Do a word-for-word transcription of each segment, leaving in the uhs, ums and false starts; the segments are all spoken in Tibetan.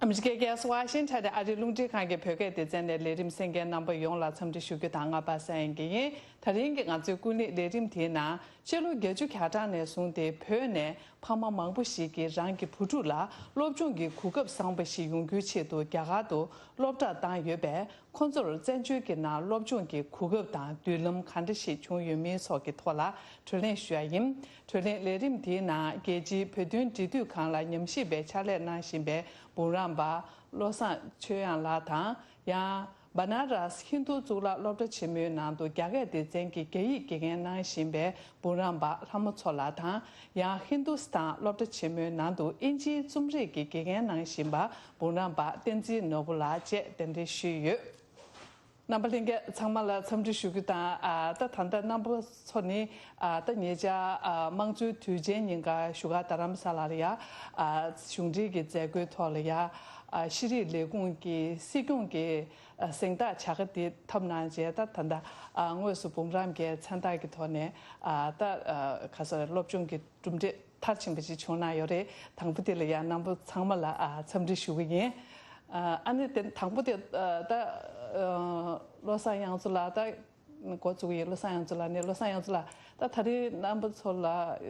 ཨ་མི་རི་ཀའི་རྒྱལ་ས་ཝ་ཤིང་ཊོན་ནས་ཨ་རིའི་རླུང་འཕྲིན་ཁང་གི་བོད་སྐད་སྡེ་ཚན་ནས་ལས་རིམ་གསན་མཁན་རྣམ་པ་ཡོངས་ལ་འཚམས་འདྲི་ཞུ་རྒྱུ་དང་། ང་པ་སངས་དབྱངས་སྐྱིད་ཡིན། དེ་རིང་གི་ང་ཚོའི་ཀུན་གླེང་ལས་རིམ་དེའི་ནང་། ཕྱི་ལོ་བརྒྱད་ཅུ་གྱ་གྲངས་ནས་བཟུང་སྟེ་བོད་ནས་ཕ་མ་མང་པོ་ཞིག་གིས་རང་གི་བུ་ཕྲུག་ལ་སློབ་སྦྱོང་གི་གོ་སྐབས་བཟང་པོ་ཞིག་ཡོང་རྒྱུའི་ཆེད་དུ་རྒྱ་གར་དུ་སློབ་གྲྭར་བཏང་ཡོད་པས། ཁོང་ཚོར་བཙན་བྱོལ་གྱི་ནང་སློབ་སྦྱོང་གི་གོ་སྐབས་དང་མདུན་ལམ་ག་འདྲ་ཞིག་བྱུང་ཡོད་མིན་སོགས་ཀྱི་ཐོག་ལ་གྲོས་གླེང་ཞུ་ཡ་ཡིན། གྲོས་གླེང་ལས་རིམ་དེའི་ནང་རྒྱལ་སྤྱིའི་བོད་དོན་འབྲེལ་མཐུད་ཁང་ལ་ཉམས་ཞིབ་པའི་ཕྱག་ལས་གནང་བཞིན་པའི་འབུམ་རམས་པ་བློ་བཟང་ཆོས་དབྱངས་ལགས་དང་། ཡང་། བ་ན་ར་སི་ཧིན་རྡུ་གཙུག་ལག་སློབ་གྲྭ་ཆེན་མོའི་ནང་དུ་རྒྱ་སྐད་སྡེ་ཚན་གྱི་རྒྱ་ཡིག་དགེ་རྒན་གནང་བཞིན་པའི་འབུམ་རམས་པ་ལྷ་མོ་མཚོ་ལགས་དང་། ཡང་ཧིན་རྡུ་སི་ཐན་སློབ་གྲྭ་ཆེན་མོའི་ནང་དུ་དབྱིན་ཇིའི་རྩོམ་རིག་གི་དགེ་རྒན་གནང་བཞིན་པ་འབུམ་རམས་པ་བསྟན་འཛིན་ནོར་བུ་ལགས་བཅས་གདན་འདྲེན་ཞུས་ཡོད། རྣམ་པ་ལྷན་རྒྱས་ཚང་མ་ལ་འཚམས་འདྲི་ཞུ་རྒྱུ་དང་། ཨ། ད་ད་ལྟ་རྣམ་པ་ཚོ་ནི། ཨ། ད་ཉེ་ཆར། ཨ། དམངས་གཙོའི་དུས་ཆེན་ཉིན་ཀ་བཞུགས་སྒར་རྡ་རམ་ས་ལ་ལ་ཡ། ཨ། གཞུང་འབྲེལ་གྱི་མཛད་སྒོའི་ཐོག་ལ་ཡ། ཨ། ཤེས་རིག་ལས་ཁུངས་ཀྱི་སྲིད་སྐྱོང་གི། ཨ། གཟེངས་རྟགས་བྱ་དགའ་དེ་ཐོབ་གནང་རྗེས། ད་ད་ལྟ། ཨ། དངོས་སུ་འབུམ་རམས་པའི་མཚན་རྟགས་ཀྱི་ཐོག་ནས། ཨ། ད། ཨ། ག་ས་རེ་སློབ་སྦྱོང་གི་གྲུབ་འབྲས་མཐར་ཕྱིན་པ་ཞིག་བྱུང་གནང་ཡོད་རེད། དང་པོ་དེ་ལ་ཡང་རྣམ་པ་ཚང་མ་ལ། ཨ། འཚམས་འདྲི་ཞུ་གི་ཡིན། ཨ། ཨ་ནི་དེ་དང་པོ་དེ། ཨ། ད། ཨ། བློ་བཟང་དབྱངས་མཚོ་ལགས་ད་འགོ་བཙུགས་ཡིན། བློ་བཟང་དབྱངས་མཚོ་ལགས་ནས། བློ་བཟང་དབྱངས་མཚོ་ལགས། ད་ད་རེས་རྣམ་པ་ཚོ་ལ་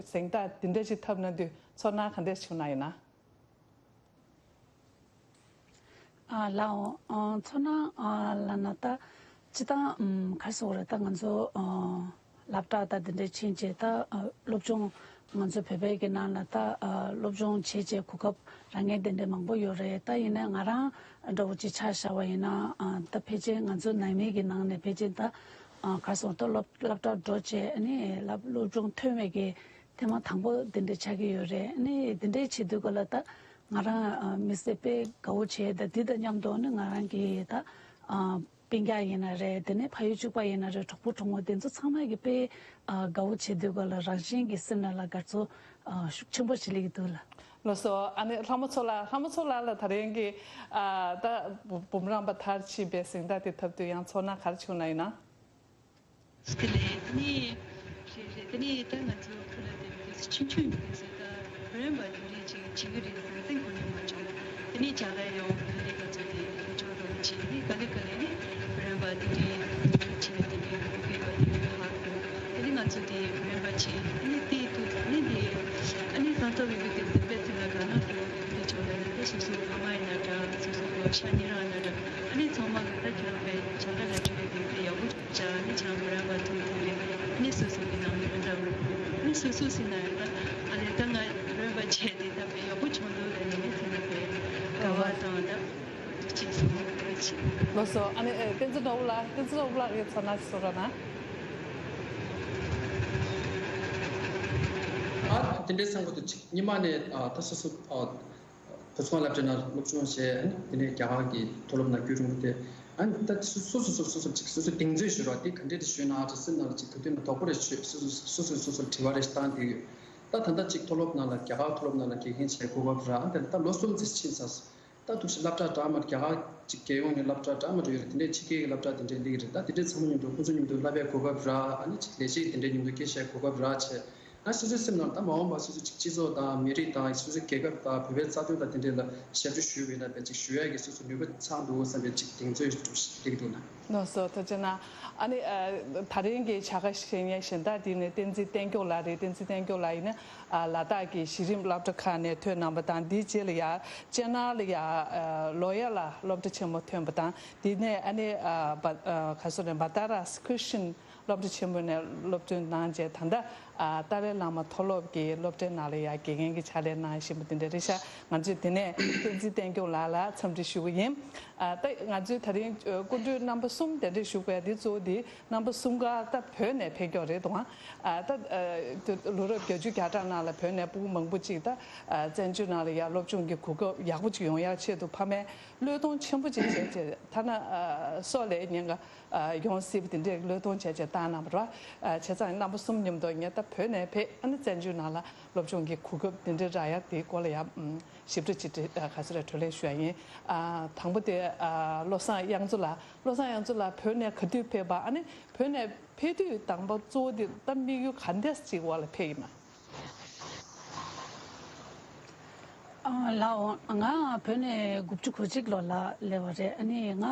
གཟེངས་རྟགས་འདི་འདྲ་ཞིག་ཐོབ་གནང་དུས་ཚོར་སྣང་ག་འདྲ་བྱུང་གནང་ཡོད་ན། ཨ། ལགས་འོང་། ཨ། ཚོར་སྣང་། ཨ། ལབ་ན་ད་སྤྱིར་བཏང་། ཨམ། ག་རེ་ཟེར་དགོས་རེད། ད་ང་ཚོ། ཨ། སློབ་གྲྭ་ད་འདི་འདྲའི་ཕྱིན་བྱས། ད། ཨ། སློབ་སྦྱོང་ང་ཚོ་བོད་པའི་གི་ནང་ལ་ད། ཨ། སློབ་སྦྱོང་བྱེད་བྱས་གོ་སྐབས་རག་མཁན་དེ་འདྲ་མང་པོ་ཡོད་རེད། ད་ཡིན་ནའི་ང་རང་འདྲ་བོ་ཅིག་ཆ་བཞག་པ་ཡིན་ན། ཨ། ད་ཕལ་ཆེར་ང་ཚོ་ནང་མི་གི་ནང་ནས་ཕལ་ཆེར་ད། ཨ། ག་རེ་ཟེར་དགོས། ད་སློབ་སློབ་གྲྭར་འགྲོ་བྱས། ཨ་ནི་སློབ་སློབ་སྦྱོང་ཐོན་པའི་གི་ཐེངས་མ་དང་པོ་དེ་འདྲ་ཆགས་ཀྱི་ཡོད་རེད། ཨ་ནི་དེ་འདྲའི་བྱེད་དུས་ག་ལ་ད་ང་རང་། ཨ། མི་ཚེ་དཔེ་དགའ་བོ་བྱས། ད་འདི་དང་མཉམ་དུ་ནི་ང་རང་གི་ད། ཨ། སྤུན་ཀྱག་ཡིན་ན་རེད། དེ་ནས་ཕ་ཡུལ་གཅིག་པ་ཡིན་ན་རེད། གྲོགས་པོ་གྲོགས་མོ་དེ་ཚོ་ཚང་མ་གི་དཔེ། ཨ། དགའ་བོ་བྱེད་དུས་ག་ལ་རང་བཞིན་གྱི་སེམས་ནང་ལ་དགའ་ཚོར། ཨ། ཤུགས་ཆེན་པོ་ཞིག་སླེབས་ཀྱི་འདུག་ལགས། ལགས་སོ། ཨ་ནི་ལྷ་མོ་མཚོ་ལགས། ལྷ་མོ་མཚོ་ལགས་ལ་ད་རིང་གི། ཨ། ད་འབུམ་རམས་པ་མཐར་ཕྱིན་པའི་གཟེངས་རྟགས་དེ་ཐོབ་དུས་ཡང་ཚོར་སྣང་ག་རེ་བྱུང་གནང་ཡོད་ན། དེ་ལས་དེ་ནས་རེད་རེད། དེ་ནས་ད་ང་ཚོ་ཁུལ་ལ་དེ་བས་ཆུང་ཆུང་འདུག་ཟེར། ད་བུམ་རམས་པ་དེ་འདྲས་ཅིག་བྱེད་ཀྱི་རེད་ཟེར་ན་གཏན་གོ་ནས་མ་བྱུང་། དེ་ནས་རྒྱ་གར་ཡོང་། དེ་ནས་ང་ཚོ་དེ་ཕར་ཕྱོགས་རོགས་བྱས། དེ་ནས་ག་ལེ་ག་ལེ་ནས་བུམ་རམས་པ་དེ་འདྲས་བྱེད་ཡ་དེ་འདྲས་གོ་སྐབས་པ་དེ་འདྲས་ཧ་གོ། དེ་ནས་ང་ཚོ་དེ་བུམ་རམས་པ་བྱས། དེ་ནས་དེའི་ཐོག་ནས་དེ་ཨ་ནི་ད་ལྟ་བའི་གི་དེ་བདེན་པའི་དེ་ལ་དགའ་སྣང་དེ་འདྲས་བྱུང་། ད་ནི་དེ་སོ་སོའི་ཕ་མ་ཡིན་ན་འདྲ། སོ་སོའི་ཤ་ཉེ་རང་ཡིན་ན་འདྲ། ཨ་ནི་ཚང་མ་གི་ད་ཁྱོད་རང་པའི་བྱ་དགའ་ལ་ཁྱོད་ཀྱི་དེ་དེ་ཡག་པོ། ཅག་ནི་ཆང་བུ་རན་པ་ཐུག་ཐུག་རེད། ནི་སོ་སོ་གི་ནང་མི་མི་འདྲ་བོ། ནི་སོ་སོ་སྲིད་ན་ཡང་ད་ཨ་ལས་ད་ང་རན་པ་བྱས་ཏེ་ད་བས་ཡག་པོ་བྱུང་འདུག་ལས་ནི་ནི་ཐུག་ན་བས་དགའ་བ་དང་ད་ཅིག་སོང་བ་ཅིག་ལགས་སོ། ཨ་ནི་ཨེ་བསྟན་འཛིན་ནོར་བུ་ལགས། བསྟན་འཛིན་ནོར་བུ་ལགས་ཀྱི་ཚོར་སྣང་ཞིག་གསུང་རོགས་གནང་། ཨ་དེ་འདྲའི་སེམས་ཁོང་དུ་ཅིག་ཉི་མ་ནས་ཨ་ད་སོ་སོ་ཨ། བོད་སོང་སློབ་གྲྭའི་ནང་སློབ་སྦྱོང་བྱས། ཨ་ནི་དེ་ནས་རྒྱ་གར་གྱི་མཐོ་སློབ་ནང་བསྐྱོད་རུང་དེ། ཨ་ནི་ད་སོ་སོ་སོ་སོ་སོ་སོ་ཅིག་སོ་སོ་གདེང་ཚོད་ཞུ་བ་དེ་ག་འདྲས་དེ་ཞུས་ན་ཨ་ཅེ་སེམས་ནང་ལ་ཅིག་ག་དུས་ན་དོགས་པ་རེ་ཆོད། སོ་སོ་སོ་སོ་སོ་སོ་དྲི་བ་རེ་བཏང་བསྡད་ཡོད། ད་ད་ལྟ་ཅིག་མཐོ་སློབ་ནང་ལ་རྒྱ་གར་མཐོ་སློབ་ནང་ལ་དགེ་རྒན་བྱས་གོ་སྐབས་རག་ཨ་ནི་ད་ལོ་གསུམ་ཙམ་ཕྱིན་ཚར། ད་འདུག་སེ་སློབ་གྲྭ་འདྲ་མ་རྒྱ་གར་ཅིག་རྒྱལ་ཡོངས་ནས་སློབ་གྲྭ་འདྲ་མ་འདྲ་ཡོད་རེད། དེ་འདྲས་ཕྱི་རྒྱལ་གྱི་སློབ་གྲྭ་དེ་འདྲས་སླེབས་ཀྱི་རེད། ད་དེ་འདྲས་ཚང་མ་མཉམ་དུ་ཁོང་ཚོ་མཉམ་དུ་བསླབ་པའི་གོ་སྐབས་རག་ཨ་ནི་ཅིག་ལས་བྱེད་དེ་འདྲས་མཉམ་དུ་སྐད་ཆའི་གོ་སྐབས་རག་བྱས། ང་སོ་སོའི་སེམས་ནང་ད་མ་འོངས་པ་སོ་སོ་ཅིག་སྤྱི་ཚོགས་དང་མི་རིགས་དང་སོ་སོའི་རྒྱལ་ཁབ་དང་བོད་པའི་རྩ་དོན་དང་དེ་འདྲས་ལ་ཞབས་ཕྱི་ཞུས་པ་ཡིན་ན་བས་ཅིག་ཞུ་ཡག་གི་སོ་སོ་ནུས་པ་ཚང་འདུག་བསམ་པའི་ཅིག་གདེང་ཚོད་ཞིག་སླེབས་ཀྱི་འདུག་ན། ལགས་སོ། ཐུགས་རྗེ་གནང་། ཨ་ནི་ཨ་ད་རིང་གི་བྱ་དགའ་བཞེས་མཁན་གཞན་དག་དེ་ནི་བསྟན་འཛིན་བསྟན་སྐྱོང་ལགས་རེད། བསྟན་འཛིན་བསྟན་སྐྱོང་ལགས་ཡིན་ན་ཨ་ལ་དྭགས་ཀྱི་གཞི་རིམ་སློབ་གྲྭ་ཁག་ནས་ཐོན་གནང་བ་དང་། དེའི་རྗེས་ལ་ཡ་ཅེ་ནལ་ལ་ཡ་ཨ་ལོ་ཡ་ལ་སློབ་གྲྭ་ཆེན་མོ་ཐོན་པ་དང་། དེ་ནས་ཨ་ནི་ཨ་བ་ཨ་ག་སོ་རེད། བ་ད་ར་སི་ཁྲི་ཤན་སློབ་གྲྭ་ཆེན་མོ་ནས་སློབ་ཐོན་གནང་རྗེས་ད་ལྟ་ཨ་ཏཱ་ལའི་བླ་མ་མཐོ་སློབ་ཀྱི་སློབ་གྲྭའི་ནང་ལ་ཡང་དགེ་རྒན་གྱི་ཕྱག་ལས་གནང་བཞིན་པ་དེ་འདྲ་རེད་ཤག་ང་ཚོས་དེ་ནས་བསྟན་འཛིན་བསྟན་སྐྱོང་ལགས་ལ་འཚམས་འདྲི་ཞུ་གི་ཡིན། ཨ་ད་ང་ཚོས་ད་རིང་སྐུ་མགྲོན་རྣམ་པ་གསུམ་གདན་འདྲེན་ཞུ་དགོས་ཡ་དེ་གཙོ་བོ་དེ་རྣམ་པ་གསུམ་ཀ་ད་བོད་ནས་ཕེབས་མཁན་རེད་འདུག་ཨ་ད་ཨ་ལོ་རབས་བརྒྱད་ཅུ་གྱ་གྲངས་ནང་ལ་བོད་ནས་ཕྲུ་གུ་མང་པོ་ཅིག་ད་ཨ་བཙན་བྱོལ་ནང་ལ་ཡ་སློབ་སྦྱོང་གི་གོ་སྐབས་ཡག་པོ་ཅིག་ཡོང་ཡ་ཆེད་དུ་ཕ་མས་བློས་གཏོང་ཆེན་པོ་ཅིག་བྱས་རྗེས་ཐ་ན་ཨ་སོག་ལས་ཉེན་ཁ་ཨ་ཡོང་སྲིད་པ་དེ་འདྲའི་བློས་གཏོང་བྱས་རྗེས་བཏང་གནང་བ་རེད། ཨ་བྱས་ཙང་རྣམ་པ་གསུམ་མཉམ་དུ་ངས་ད་བོད་ནས་ཕེབས། ཨ་ནི་བཙན་བྱོལ་ནང་ལ་སློབ་སྦྱོང་གི་གོ་སྐབས་དེ་འདྲ་རག་ཡ་དེའི་སྐོར་ལ་ཡ་ཞིབ་ཕྲ་ཅིག་ག་ཚོད་རེ་གྲོས་གླེང་ཞུ་ཡ་ཡིན། ཨ་དང་པོ་དེ་ཨ་བློ་བཟང་དབྱངས་མཚོ་ལགས། བློ་བཟང་དབྱངས་མཚོ་ལགས་བོད་ནས་ག་དུས་ཕེབས་པ། ཨ་ནི་བོད་ནས་ཕེབས་དུས་དང་པོ་གཙོ་བོ་དེ་ད་དམིགས་ཡུལ་ག་འདྲས་ཅིག་འོག་ལ་ཕེབས་ཡིན་ན། ལའོ། ང་བོད་ནས་དགུ་བཅུ་གོ་གཅིག་ལོ་ལ་སླེབས་པ་རེད། ཨ་ནི་ང་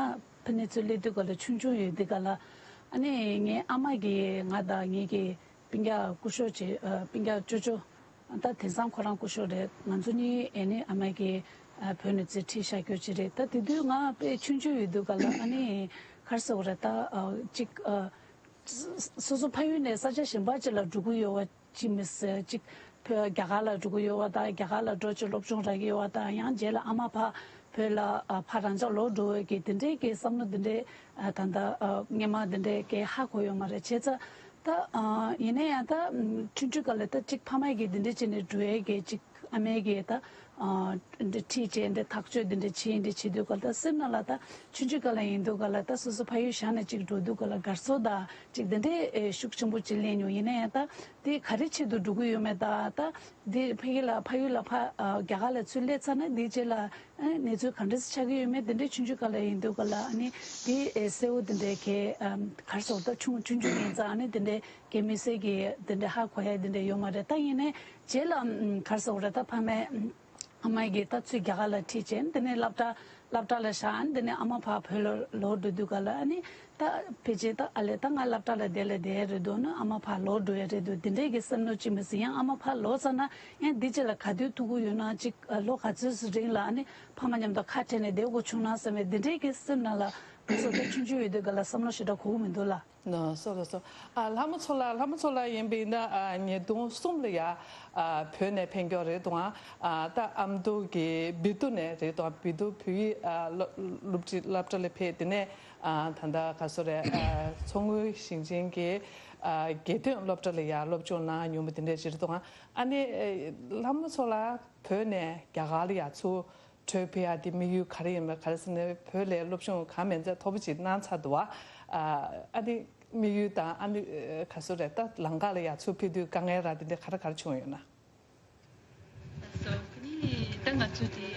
ཕ་ནས་ཚུར་སླེབས་དུས་ག་ལ་ཆུང་ཆུང་ཡོད་དུས་ག་ལ། ཨ་ནི་ངའི་ཨ་མ་གིས་ང་དང་ངེད་ཀྱི་སྤུན་ཀྱག་སྐུ་ཞབས་ཅིག་ཨ། སྤུན་ཀྱག་ཅོ་ཅོ། ད་དེང་སང་ཁོ་རང་སྐུ་ཞབས་རེད། ང་ཚོ་གཉིས་ཨེ་ནི་ཨ་མ་གིས་ཨ། བོད་ནས་ཚུར་ཁྲིད་བཞག་རྒྱུ་ཅིག་རེད། ད་དེ་དུས་ང་དཔེ་ཆུང་ཆུང་ཡོད་དུས་ག་ལ་ཨ་ནི་ག་རེ་ཟེར་དགོས་རེད། ད་ཨ། ཅིག་ཨ། སོ་སོ་ཕ་ཡུལ་ནས་ས་ཆ་གཞན་པ་ཅིག་ལ་འགྲོ་གི་ཡོད་པ་ཅིག་མི་སྲིད། ཅིག་བོད་རྒྱ་གར་ལ་འགྲོ་གི་ཡོད་པ་དང་། རྒྱ་གར་ལ་འགྲོ་ཅིག་སློབ་སྦྱོང་རག་གི་ཡོད་པ་དང་། ཡང་རྗེས་ལ་ཨ་མ་ཕར་བོད་ལ་ཨ། ཕར་རང་ཅག་ལོག་འགྲོ་བའི་གི་དེ་འདྲའི་གི་བསམ་བློ་དེ་འདྲའི་ཨ། ད་ལྟ་ཨ། སྔོན་མ་དེ་འདྲའི་གི་ཧ་གོ་ཡོད་མ་རེད། བྱས་ཙང་ད་ཨ། ཡིན་ན་ཡང་ད་ཆུང་ཆུང་སྒང་ལ་ད་ཅིག་ཕ་མ་གིས་དེ་འདྲ་བྱས་ནས་འགྲོ་ཡས་གི་ཅིག་ཨ་མའི་གི་ད་ཨ། འདི་ཁྲིད་བྱས་འདི་ཐག་གཅོད་འདི་འདྲ་བྱས་འདི་བྱེད་དུས་ག་ལ་ད་སེམས་ནང་ལ་ད་ཆུང་ཆུང་སྒང་ལ་ཡིན་དུས་ག་ལ་ད་སོ་སོ་ཕ་ཡུལ་བཞག་ནས་ཅིག་འགྲོ་དུས་ག་ལ་དགའ་ཚོར་དང་ཅིག་འདི་འདྲའི་ཨེ། ཤུགས་ཆེན་པོ་ཅིག་སླེབས་མྱོང་། ཡིན་ན་ཡང་ད་འདི་ག་རེ་ཆེད་དུ་འགྲོ་གི་ཡོད་མེད་དང་། ད་འདི་ཕ་གི་ལ་ཕ་ཡུལ་ལ་ཕ་ཨ། རྒྱ་གར་ལ་ཚུར་སླེབས་ཚར་ན་འདི་རྗེས་ལ་ཨ། གནས་ཚུལ་ག་འདྲ་ཆགས་ཀྱི་ཡོད་མེད་འདི་འདྲའི་ཆུང་ཆུང་སྒང་ལ་ཡིན་དུས་ག་ལ་ཨ་ནི་འདི་ཨེ། གསལ་བོ་འདི་འདྲའི་གི་ཨ། ག་རེ་ཟེར་ད་ཆུང་ཆུང་ཆུང་ཡིན་ཙང་ཨ་ནི་འདི་འདྲའི་གི་མི་སེར་གི་འདི་འདྲའི་ཧ་གོ་ཡ་འདི་འདྲའི་ཡོད་མ་རེད། ད་ཡིན་ནའི་རྗེས་ལ་ཨམ། ག་རེ་ཟེར་དགོས་རེད། ད་ཕ་མས་ཨམ། ཨ་མ་གིས་ད་ཚུར་རྒྱ་གར་ལ་ཁྲིད་བྱས་འདི་ནས་སློབ་གྲྭ་སློབ་གྲྭ་ལ་བཞག་འདི་ནས་ཨ་མ་ཕར་བོད་ལ་ལོག་འགྲོ་དུས་ག་ལ་ཨ་ནི་ད་ཕལ་ཆེར་ད་ཨ་ལས་ད་ང་སློབ་གྲྭ་ལ་བསྡད་ལ་བསྡད་རེད་འདུག་ན་ཨ་མ་ཕར་ལོག་འགྲོ་ཡ་རེད་འདུག་འདི་འདྲའི་གི་བསམ་བློ་ཅིག་མི་སྲིད། ཡང་ཨ་མ་ཕར་ལོག་ཚར་ན་ཡང་འདི་རྗེས་ལ་ག་དུས་ཐུག་གི་ཡོད་ན་ཅིག་ལོ་ག་ཚོད་ཙམ་རིང་ལ་ཨ་ནི་ཕ་མ་མཉམ་དུ་ཁ་བྲལ་ནས་བསྡད་དགོས་བྱུང་ན་བསམ་པའི་འདི་འདྲའི་གི་སེམས་ནང་ལ་ང་ཚོ་ད་ཆུང་ཆུང་ཡོད་དུས་ག་ལ་བསམ་བློ་ཞེ་དྲག་གོ་གི་མི་འདུག་ལ། ལགས་སོ། ལགས་སོ། ཨ། ལྷ་མོ་མཚོ་ལགས། ལྷ་མོ་མཚོ་ལགས་ཡིན་པ་ཡིན་ན་ཨ། ཉིས་སྟོང་གསུམ་ལ་ཡ་ཨ། བོད་ནས་ཕེབས་མཁན་རེད་འདུག་ཨ། ད་ཨ་མདོ་གི་བི་ཏུ་ནས་རེད་འདུག་ཨ། བི་ཏུ་བོད་ཡིག་ཨ། སློབ་སློབ་ཁྲིད་སློབ་གྲྭ་ལ་ཕེབས། དེ་ནས་ཨ། ད་ལྟ་ག་ཚོད་རེད། ཨ། མཚོ་སྔོན་ཞིང་ཆེན་གྱི་ཨ། དགེ་ཐོན་སློབ་གྲྭ་ལ་ཡ་སློབ་སྦྱོང་གནང་མྱོང་བ་དེ་འདྲ་ཞིག་རེད་འདུག་ཨ། ཨ་ནི་ལྷ་མོ་མཚོ་ལགས་བོད་ནས་རྒྱ་གར་ལ་ཡ་ཚུར་བྲོས་ཕེབས་ཡག་དེ་དམིགས་ཡུལ་ག་རེ་ཡིན་པ། ག་རེ་ཟེར་ན་བོད་ལ་སློབ་སྦྱོང་གང་མིན་ཚད་མཐོ་པོ་ཅིག་གནང་ཚར་འདུག་བ། ཨ་ནི་དམིགས་ཡུལ་དང་ཨ་ནི་ག་ཚོད་རེད། ད་ལམ་ཁ་ལ་ཡ་ཚུར་ཕེབས་དུས་དཀའ་ངལ་ར་དེ་འདྲ་ག་རེ་ག་རེ་བྱུང་ཡོད་ན། ལགས་སོ། དེ་ནི་ད་ང་ཚོ་དེ་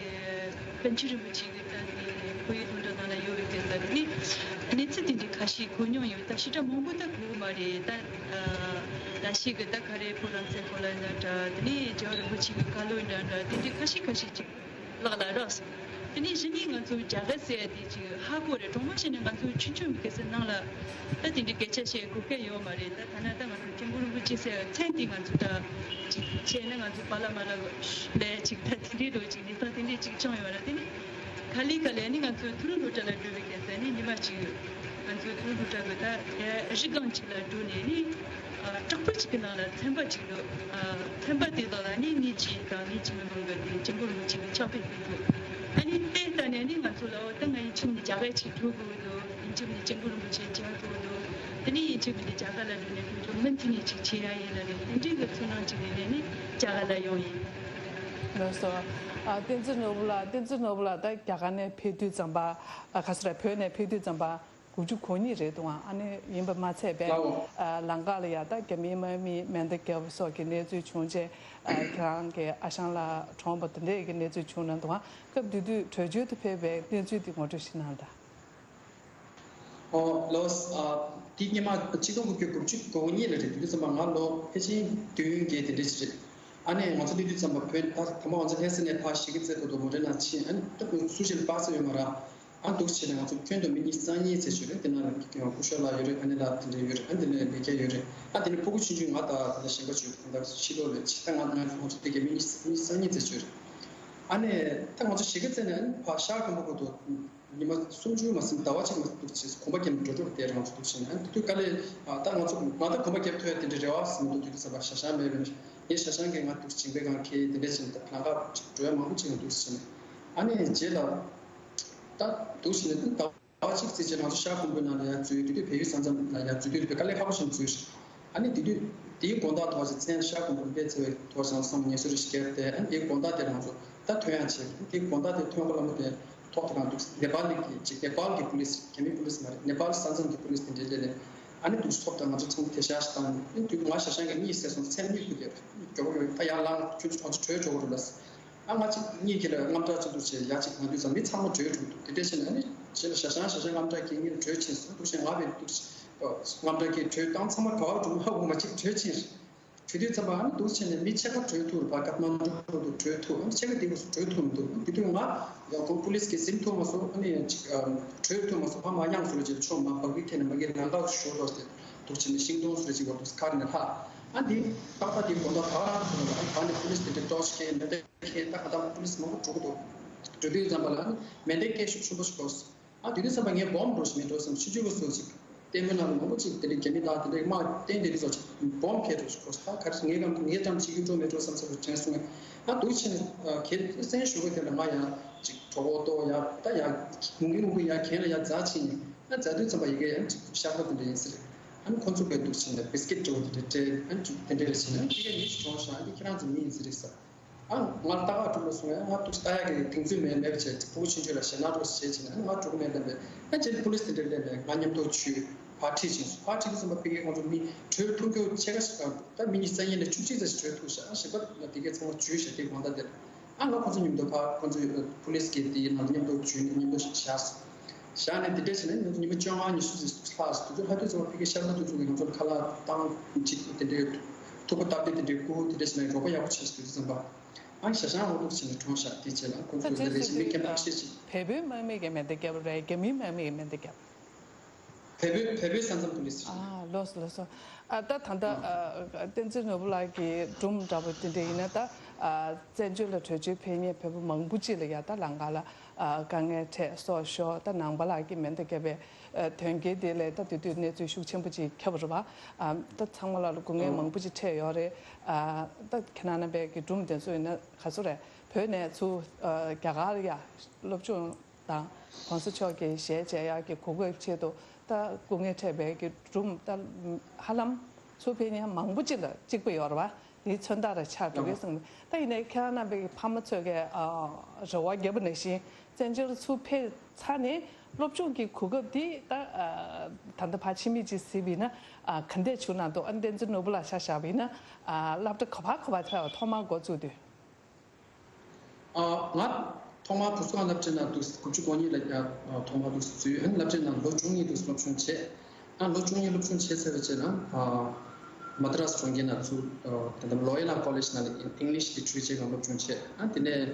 པཎ་ཆེན་རིན་པོ་ཆེ་གི་ད་དེ་ཁོ་ཡི་སློབ་གྲྭ་ནང་ལ་ཡོད་པའི་སྐབས་ལ་དེ་ནི་གནས་ཚུལ་དེ་འདྲ་ཁ་ཤས་གོ་མྱོང་ཡོད། ད་ཞེ་དྲག་མང་པོ་ད་གོ་གི་མ་རེད། ད་ད་ཞིག་གི་ད་ག་རེ་ཕོ་བྲང་ཚེ་ཁོ་ལ་འདྲ་འདྲ། དེ་ནི་རྒྱལ་བ་རིན་པོ་ཆེ་གི་བཀའ་སློབ་འདྲ་འདྲ། དེ་འདྲ་ཁ་ཤས་ཁ་ཤས་ཅིག་ལགས་ལགས་རོགས། དེ་ནས་གཞི་ནས་ང་ཚོ་རྒྱ་གར་ཟེར་ཡ་དེ་ཅིག་ཧ་གོ་རེད། གྲོང་པ་ཞིག་ནས་ང་ཚོ་ཆུང་ཆུང་མི་སྐད་ཟེར་ནང་ལ་ད་དེ་འདྲའི་སྐད་ཆ་བཤད་གོ་སྐད་ཡོད་མ་རེད། ད་ཐ་ན་ད་ང་ཚོ་སྐྱབས་མགོན་རིན་པོ་ཆེ་ཟེར་ཡ་མཚན་དེ་ང་ཚོ་ད་ཅིག་བཤད་ན་ང་ཚོ་པ་ལ་མ་ལ་ལས་ཅིག་ད་དེ་འདྲའི་འགྲོ་ཅིག་གནས་སྟངས་དེ་འདྲའི་ཅིག་བྱུང་ཡོད་ར། དེ་ནས་ག་ལེ་ག་ལེ་ནི་ང་ཚོ་ཐུ་རུ་སློབ་གྲྭ་ལ་འགྲོ་བའི་སྐད་ཟེར་ནི་ཉི་མ་ཅིག་ང་ཚོ་ཐུ་རུ་སློབ་གྲྭ་གི་ད་རི་སྒང་ཅིག་ལ་འགྲོ་ནས་ནི། ཨ། བྲག་ཕུག་ཅིག་གི་ནང་ལ་ཚན་པ་ཅིག་འདུག་ཨ། ཚན་པ་དེ་དག་ལ་ནི་ངེད་ཅག་དང་ངེད་ཅག་མི་མང་གི་དེ་སྐྱབས་མགོན་རིན་པོ་ཆེ་གི་ཕྱག་དཔེ་ཕུལ་འདུག་ཨ་ནི་དེ་ལྟ་ནས་ནི་ང་ཚོ་ལ་འོ་ད་ང་ཡིན་ཕྱིན་ནི་རྒྱ་གར་ཅིག་འགྲོ་དགོས་འདུག་ཡིན་ཕྱིན་ནི་སྐྱབས་མགོན་རིན་པོ་ཆེ་མཇལ་དགོས་འདུག་དེ་ནི་ཡིན་ཕྱིན་ནི་རྒྱ་གར་ལ་འགྲོ་ནས་ཁོང་ཚོ་མུ་མཐུད་ནས་ཅིག་བྱེད་ཡ་ཡིན་ལ་ནི་དེ་འདྲའི་གི་ཚོར་སྣང་ཅིག་ཡིན་ནས་ནི་རྒྱ་གར་ལ་ཡོང་ཡིན། ལགས་སོ། ཨ། བསྟན་འཛིན་ནོར་བུ་ལགས། བསྟན་འཛིན་ནོར་བུ་ལགས་ད་རྒྱ་གར་ནས་ཕེབས་དུས་ཙམ་པ། ཨ། ག་ཚོད་རེད། བོད་ནས་ཕེབས་དུས་ཙམ་པ། དགུ་བཅུ་གོ་གཉིས་རེད་འདུག་ཨ། ཨ་ནི་ཡིན་པ་མ་ཚད་པས། ལའོ། ཨ། ལམ་ཁ་ལ་ཡ་ད་རྒྱ་མིའི་དམག་མིས་མེ་མདའ་བརྒྱབ་པ་སོགས་ཀྱི་གནས་ཚུལ་བྱུང་རྗེས། ཨ། ཁྱེད་རང་གི་ཨ་ཞང་ལགས་གྲོངས་པ་དེ་འདྲས་ཀྱི་གནས་ཚུལ་བྱུང་གནང་འདུག་ཨ། སྐབས་དེ་དུས་བྲོས་བྱོལ་དུ་ཕེབས་པའི་གནས་ཚུལ་དེ་ངོ་སྤྲོད་ཞིག་གནང་དང་། ཨོ་ལོ། ཨ། དེ་སྔོན་མ་ཆིག་སྟོང་དགུ་བརྒྱ་དགུ་བཅུ་གོ་གཉིས་ལ་རེད། དེ་དུས་ཙམ་པ་ང་ལོ་ཕལ་ཆེར་བདུན་བརྒྱད་དེ་འདྲས་ཞིག་རེད། ཨ་ནི་ང་ཚོ་དེ་དུས་ཙམ་པ་བོད་ད་ཐ་མ་ང་ཚོ་ལྷ་ས་ནས་ཕར་གཞིས་ཀ་རྩེ་བར་དུ་མོ་ཊའི་ནང་ཕྱིན། ཨ་ནི་ད་སུ་ཞིག་ལ་པ་སེ་ཡོད་མ་རེད། ཨ། འདུག་བྱས་ནས་ང་ཚོ་ཁྱོན་བསྡོམས་མི་ཉི་ཤུ་རྩ་གཉིས་ཙམ་ཅིག་ཡོད་རེད། དེ་ནང་ལ་སྐུ་ཞབས་ལགས་ཡོད་རེད། ཨ་ནེ་ལགས་དེ་འདྲ་ཡོད་རེད། ཨ། དེ་ནས་ལས་ཀ་ཡོད་རེད། ཨ། དེ་ནས་ཕྲུ་གུ་ཆུང་ཆུང་ང་དང་དེ་འདྲ་གཞན་པ་ཅིག་ཡོད་རེད། ད་ལྟ་ཕྱི་ལོགས་ལ་ཅིག་ད་ང་ང་ཚོ་ང་ཚོ་དེ་གའི་མི་ཉི་ཤུ་རྩ་གཉིས་ཙམ་ཅིག་ཡོད་རེད། ཨ་ནི་ད་ང་ཚོ་གཞིས་ཀ་རྩེ་ནས་ཕར་ཤར་དགོན་པ་བར་དུ་ཉི་མ་སུམ་ཅུ་མ་ཟིན་ཟླ་བ་གཅིག་མ་འདུག་བྱས་གོམ་པ་རྒྱབ་འགྲོ་འགྲོ་བསྡད་རང་ཚོ་འདུག་བྱས་ནས། ཨ་ནི་དེ་དུས་དཀའ་ལས། ཨ། ད་ང་ཚོ་ང་ད་གོམ་པ་རྒྱབ་ཐུབ་ཡ་དེ་འདྲའི་རེ་བ་ཟིན་མི་འདུག་དུས་ཙམ་པ་ཞ་ཞང་མེད་པས་ངས་ཞ་ཞང་གིས་ང་འདུག་ཅིང་པའི་སྒང་ཁྱེར་དེ་འདྲ་བྱས་ནས་ལམ་ཁ་འགྲོ་ཡ་མང་པོ་ཅིག་འདུག་བྱས་ནས། ཨ་ནི་རྗེས་ལ་ད་འདུག་བྱས་ནས་ད་ཟླ་བ་གཅིག་ཙམ་ཅིག་ང་ཚོ་ཤར་དགོན་པའི་ནང་ལ་ཡར་འཛུལ། དེ་དུས་བལ་ཡུལ་ས་མཚམས་ལ་ཡར་འཛུལ་དུས་དཔེ་དཀའ་ལས་ཁག་པོ་ཞིག་འཛུལ། ཨ་ནི་དེ་དུས་དེའི་དགོང་དག་ཐོག་ཅིག་མཚན་ཤར་དགོན་པ་དཔེ་ཚེ་བའི་ཐོག་ཅང་སོང་ངལ་གསོ་རེ་ཞིག་བརྒྱབ་སྟེ། ཨ་ནི་དེའི་དགོང་དག་དེ་ང་ཚོ་ད་ཐོན་ཡག་བྱས། དེའི་དགོང་དག་དེ་ཐོན་གོ་ལ་མོ་དེ་ཐོག་ཏུ་གང་འདུག་ནེ་པ་ལི་གི་ཅིག་ནེ་པ་ལི་གི་པུ་ལིས། རྒྱ་མི་པུ་ལིས་མ་རེད། ནེ་པ་ལི་ས་མཚམས་ཀྱི་པུ་ལིས་དེ་འདྲས་སླེབས་ནས། ཨ་ནི་འདུག་ཐོབ་དང་ང་ཚོ་ཚང་མ་དེ་ཤག་ཤག་བཏང་། ཨ་ནི་དུས་ང་ཞ་ཞང་གི་གཉིད་སད་སོང་། མཚན་གཉིད་ཁུག་དེ་མགྱོགས་པོ་ཡོང་། ད་ཡར་ལངས། ཁྱོད་ཚོ་ཁོང་ཚོ་བྲོས་འགྲོ་གི་རེད་ལ། ཨ་ང་ཅིག་གཉིད་ཁྱེར་ལ་དངངས་སྐྲག་ཅིག་འདུག་བྱས་ཡར་ཅིག་ལངས་དུས་ཙམ་མི་ཚང་མ་བྲོས་འགྲོ་འདུག་དེ་འདྲས་བྱས་ནས་ཨ་ནི་རྗེས་ལ་ཞ་ཞང་ཞ་ཞང་དངངས་སྐྲག་གིས་གཉིད་བྲོས་ཕྱིན་སོང་། འདུག་བྱས་ང་བས་འདུག་དངངས་སྐྲག་གིས་བྲོས་བཏང་། ཚང་མ་ག་བར་འགྲོ་མ་འོ་མ་ཅིག་བྲོས་ཕྱིན། བྲོས་དུས་ཙམ་པ་ཨ་ནི་འདུག་བྱས་ནས་མི་ཕྱེད་ཀ་བྲོས་ཐུབ་རེད་པ། ཀ་ཐ་མན་ཌུ་འགྲོ་འདུག་བྲོས་ཐུབ། ཨ་ནི་ཕྱེད་ཀ་དེ་གོ་སོང་བྲོས་ཐུབ་མི་འདུག་དེ་དུས་ང་ཡང་ཁོང་པུ་ལིས་ཀྱིས་ཟིན་ཐུབ་མ་སོང་། ཨ་ནི་ཅིག་བྲོས་ཐུབ་མ་སོང་། ཕ་མ་གཡང་ཟུར་ཅིག་ཕྱོགས་མ་བག་ཡིག་འཐེན་ནས་མ་གི་ལམ་ཁ་ཞོར་འགྲོ་སྟེ་འདུག་བྱས་ནས་ཤིང་སྡོང་ཟུར་ཅིག་བར་དུ་ཁར་ནས་ལྷག་ཨ་འདི་ཏག་ཏག་དེ་དགོང་དག་ད་ག་རང་ཐུག་ལ་ད་ནི་པུ་ལིས་དེ་འདྲ་ཏོག་ཅིག་མེ་མདའ་འཁྱེར་ད་ག་ད་པུ་ལིས་མང་པོ་འགྲོ་གི་འདུག་འགྲོ་དུས་ཙམ་པ་ལ་ཨ་ནི་མེ་མདའི་སྐད་ཤུགས་ཆེན་པོ་ཞིག་གོ། ཨ་དེ་དུས་ཙམ་པ་ངས་སྦོམ་འགྲོ་ཞིག་མེད་འགྲོ་བསམ། ཆུང་ཆུང་བཟོ་ཞིག་ལྟད་མོའི་ནང་ལ་མང་པོ་ཅིག་དེ་འདྲའི་རྒྱ་མི་དང་དེ་འདྲའི་དམག་བསྟན་དེ་འདྲ་བཟོ་ཅིག་སྦོམ་ཁྱེར་འགྲོ་ཞིག་གོ། ད་ག་རེ་ངས་གམ་ངས་ཙམ་བྱེད་ཀྱི་འགྲོ་མེད་འགྲོ་བསམ་བསམ་པ་དྲན་སོང་ངས། ཨ་འདུག་བྱས་ནས་ཁྱེད་བཙན་ཞུ་གི་དེ་ལ་ང་ཡང་ཅིག་གྲོགས་པོ་ཏོ་ཡ་ད་ཡ་ངུ་གི་ངུ་གི་ཡ་གྱེན་ལ་ཡ་འཛག་ཕྱིན་ནས་ཨ་འཛག་དུས་ཙམ་པ་ཡི་གེ་ཡང་ཅིག་ཤར་པ་དེ་འདྲ་ཡིན་ཟེར། ཨ་ནི་ཁོ་ཚོ་དཔེ་འདུག་བྱས་ནས་བི་སི་ཀིཊ་འདྲ་བོ་དེ་འདྲ་སྤྲད། ཨ་ནི་ཅིག་དེ་འདྲ་རེ་བྱས་ནས་ཨ་ནི་དེ་ག་མི་ཞིག་གྱོང་ཤག་ཨ་ནི་ཁྱེད་རང་ཚོ་མི་ཡིན་ཟེར་རེད་ཟེར། ཨ་ང་ལྟ་ག་གྲུབ་ལ་སོང་ཡ། ང་ཏོག་ཙམ་ལྟ་ཡག་གི་གདེང་ཚོད་མེད་མེད་པ་བྱས་ཕྲུ་གུ་ཆུང་ཆུང་ལ་ཞེད་སྣང་རོགས་བྱེད་བྱས་ནས་ཨ་ང་གྲུབ་མེད་ལབ་པས། ཨ་རྗེས་པུ་ལིས་དེ་འདྲ་སླེབས་ནས་ང་མཉམ་དུ་ཆུ་ཕར་ཁྲིད་ཕྱིན་སོང་། ཕར་ཁྲིད་དུས་ཙམ་པ་ཕ་གིའི་ཁོང་ཚོ་མི་བྲོས་ཐུབ་རྒྱུ་ཕྱེད་ཀ་ཞིག་དང་ད་མི་ཉི་ཤུ་རྩ་གཉིས་ནས་བཅུ་གཅིག་ཙམ་ཞིག་བྲོས་ཐུབ་ཤག་ཨ་གཞན་པ་ང་དེ་གའི་ཚང་མ་འཇུས་ཤག་དེ་དགོང་དག་དེར། ཨ་ང་ཁོང་ཚོ་མཉམ་དུ་ཕར་ཁོང་ཚོ་པུ་ལིས་ཀྱི་དེའི་ནང་མཉམ་དུ་འཇུས་ནས་མཉམ་དུ་བཞག་བཞག་ནས་དེ་འདྲ་བྱས་ནས་ཉི་མ་བཅོ་ལྔ་ཉི་ཤུ་ཙམ་ལྷག་ཙམ་དུས་ཚོད་ལྷག་དུས་ཙམ་པ་ཕ་གིའི་ཤར་ནུབ་དུས་ཚོད་ཀྱི་ང་ཚོ་ཁ་ལག་བཏང་ཅིག་དེ་འདྲའི་ཐུག་པ་བཏབ་སྟེ་དེ་འདྲའི་བསྐུར་དེ་འདྲ་བྱས་ནས་རོགས་པ་ཡག་པོ་བྱས་སོང་། དུས་ཚོད་ཙམ་པ། ཨ་ཞ་ཞང་འོ་ལུག་བྱས་ནས་གྲོངས་ཤག་དེ་རྗེས་ལ་ཁོང་ཚོས་དེ་རེ་ཞིག་མི་སྐད་མ་བཤད་ཅིག་བལ་པོའི་དམག་མི་གིས་མེ་མདའ་བརྒྱབ་རེད། རྒྱ་མིའི་དམག་མི་གིས་མེ་མདའ་བརྒྱབ། བལ་པོའི་བལ་པོའི་ས་མཚམས་པུ་ལིས་རེད། ཨ་ལགས་སོ་ལགས་སོ། ཨ་ད་ད་ལྟ་ཨ་བསྟན་འཛིན་ནོར་བུ་ལགས་ཀྱི་སྒྲུང་འདྲ་པོ་དེ་འདྲ་ཡིན་ན་ད་ཨ་བཙན་བྱོལ་ལ་བྲོས་བྱོལ་ཕེབས་མཁན་བོད་པ་མང་པོ་ཅིག་ལ་ཡ་ད་ལམ་ཁ་ལ་ཨ་དཀའ་ངལ་འཕྲད་སོགས་ཤོར། ད་ནང་པ་ལགས་ཀྱིས་མེ་མདའ་བརྒྱབ་པའི་ཨ་དོན་རྐྱེན་དེ་ལས་ད་དེ་དུས་གནས་ཚུལ་ཤུགས་ཆེན་པོ་ཅིག་ཁྱབ་པ་རེད་པ། ཨ་ད་ཚང་མ་ལ་སྐུ་ངལ་མང་པོ་ཅིག་འཕྲད་ཡོད་རེད། ཨ་ད་ཁྱེད་རང་རྣམ་པའི་གི་སྒྲུང་དེ་ཚོ་ཡིན་ན་ག་ཚོད་རེད། བོད་ནས་ཚུར་ཨ་རྒྱ་གར་ལ་ཡ་སློབ་སྦྱོང་དང་གོང་ས་མཆོག་གི་ཞལ་མཇལ་ཡག་གི་གོ་སྐབས་ཆེད་དུ་ད་སྐུ་ངལ་འཕྲད་པའི་གི་སྒྲུང་ད་ཧ་ལམ་ཚུར་ཕེབས་མཁན་མང་པོ་ཅིག་ལ་གཅིག་པ་ཡོད་རེད་པ། དེའི་མཚོན་རྟགས་རེ་ཆགས་འགྲོ་གི་སོང་། ད་ཡིན་ནའི་ཁྱེད་རང་རྣམ་པའི་གི་ཕ་མ་ཚོས་གི་ཨ་རེ་བ་བརྒྱབ་པ་ནང་བཞིན་བཙན་བྱོལ་ཚུར་ཕེབས་ཚར་ནས་སློབ་སྦྱོང་གི་གོ་སྐབས་འདི་ད་ཨ་ད་ལྟ་ཕར་ཕྱི་མིག་ཅིག་གཟིགས་པ་ཡིན་ན་ཨ་ག་འདྲས་བྱུང་གནང་འདུག་ཨ་བསྟན་འཛིན་ནོར་བུ་ལགས་ཆ་བཞག་པ་ཡིན་ན་ཨ་སློབ་གྲྭ་ག་པར་ག་པར་ཐོན་ཐོག་མར་འགོ་བཙུགས་དུས། ཨ་ང་ཐོག་མར་བུ་གསོ་ཁང་སློབ་གྲྭའི་ནང་དུ་དགུ་བཅུ་གོ་གཉིས་ལ་ཡ་ཐོག་མར་དུ་འཛུལ། ཨ་ནི་སློབ་གྲྭའི་ནང་ལོ་བཅུ་གཉིས་དུ་སློབ་སྦྱོང་བྱས། ཨ་ལོ་བཅུ་གཉིས་སློབ་སྦྱོང་བྱས་ཚར་བའི་རྗེས་ལ་ཨ་མ་དྲ་སི་གྲོང་ཁྱེར་ནང་ཚུར་ཨ་ད་ལྟ་ལོ་ཡོ་ལ་ཀོ་ལེཇ་ནང་ལ་ཨིང་ལིཤ་ལི་ཊི་རེ་ཅར་ལ་སློབ་སྦྱོང་བྱས། ཨ་དེ་ནས་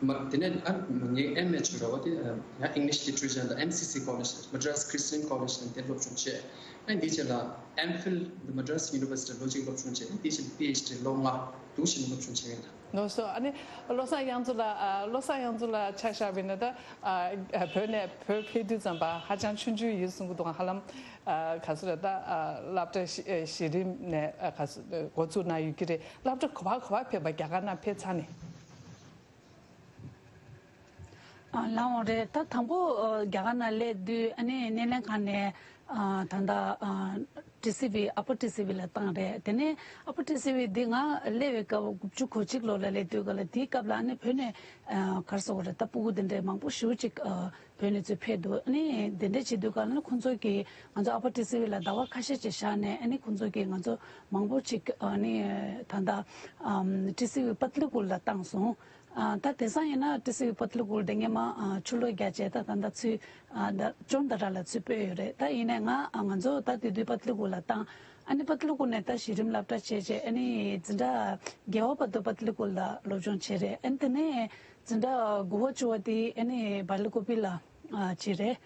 མ་དེ་ནས་ཨ་ངའི་ཨེམ་ཨེ་བྱས་རེད་པ། དེ་ཡང་ཨིང་ལིཤ་ལི་ཊི་རེ་ཅར་དང་ཨེམ་སི་སི་ཀོ་ལེཇ། Madras Christian College ནང་དེ་སློབ་སྦྱོང་བྱས། ཨ་དེའི་རྗེས་ལ་ཨེམ་ཕིལ་The Madras University ལོ་གཅིག་སློབ་སྦྱོང་བྱས། ཨ་དེའི་རྗེས་ལ་པི་ཨེཆ་ཌི་ལོ་ལྔ་འདུག་བྱས་ནས་སློབ་སྦྱོང་བྱས་ཡོད། ལགས་སོ། ཨ་ནི་བློ་བཟང་དབྱངས་མཚོ་ལགས། ཨ་བློ་བཟང་དབྱངས་མཚོ་ལགས་ཆ་བཞག་པ་ཡིན་ན་ད་ཨ་བོད་ནས་བོད་ཕེབས་དུས་ཙམ་པ་ཧ་ཅང་ཆུང་ཆུང་ཡིན་གསུང་གི་འདུག་ཧ་ལམ་ཨ་ག་ཚོད་རེད། ད་ཨ་སློབ་གྲྭ་གཞི་གཞི་རིམ་ནས་ཨ་ག་ཚོད་འགོ་ཚུགས་གནང་ཡོད་ཀྱི་རེད། སློབ་གྲྭ་ག་པར་ག་པར་ཕེབས་པ། རྒྱ་གར་ནང་ཕེབས་ཚར་ནས། ཨ་ལགས་འོང་རེད། ད་དང་པོ་ཨ་རྒྱ་གར་ནང་སླེབས་དུས་ཨ་ནི་སྣེ་ལེན་ཁང་ནས་ཨ་ད་ལྟ་ཨ་ཊི་སི་ཝི་ཨ་པར་ཊི་སི་ཝི་ལ་བཏང་རེད། དེ་ནས་ཨ་པར་ཊི་སི་ཝི་འདི་ང་སླེབས་པའི་སྐབས་དགུ་བཅུ་གོ་གཅིག་ལོ་ལ་སླེབས་དུས་སྐབས་ལ་དེའི་སྐབས་ལ་ཨ་ནི་བོད་ནས་ཨ་ག་རེ་ཟེར་དགོས་རེད། ད་སྤུ་གུ་འདི་འདྲའི་མང་པོ་ཞེ་པོ་ཅིག་ཨ་བོད་ནས་ཚུར་ཕེབས་འདུག་ཨ་ནི་དེ་འདྲ་བྱེད་དུས་སྐབས་ལ་ཁོང་ཚོ་གིས་ང་ཚོ་ཨ་པར་ཊི་སི་ཝི་ལ་ཟླ་བ་ཁ་ཤས་ཅིག་བཞག་ནས་ཨ་ནི་ཁོང་ཚོ་གིས་ང་ཚོ་མང་པོ་ཅིག་ཨ་ནི་ད་ལྟ་ཨམ་ཊི་སི་ཝི་པཏ་ལི་ཀུལ་ལ་བཏང་སོང་། ཨ་ད་དེང་སང་ཡིན་ན་ཊི་སི་ཝི་པཏ་ལི་ཀུལ་དེ་སྔོན་མ་ཨ་ཆུ་ལོག་རྒྱག་བྱས་ད་ད་ལྟ་ཚུར་ཨ་ད་ཅོན་ཏ་ར་ལ་ཚུར་སྤོས་ཡོད་རེད། ད་ཡིན་ནའི་ང་ཨ་ང་ཚོ་ད་དེ་དུས་པཏ་ལི་ཀུལ་ལ་བཏང་། ཨ་ནི་པཏ་ལི་ཀུལ་ནས་ད་གཞི་རིམ་སློབ་གྲྭ་བྱས་བྱས་ཨ་ནི་འཛིན་གྲྭ་བརྒྱད་པ་བར་དུ་པཏ་ལི་ཀུལ་ལ་སློབ་སྦྱོང་བྱས་རེད། ཨ་ནི་དེ་ནས་འཛིན་གྲྭ་དགུ་པ་བཅུ་པ་དེ་ཨ་ནི་བ་ལི་ཀོ་པི་ལ་ཨ་བྱས་རེད།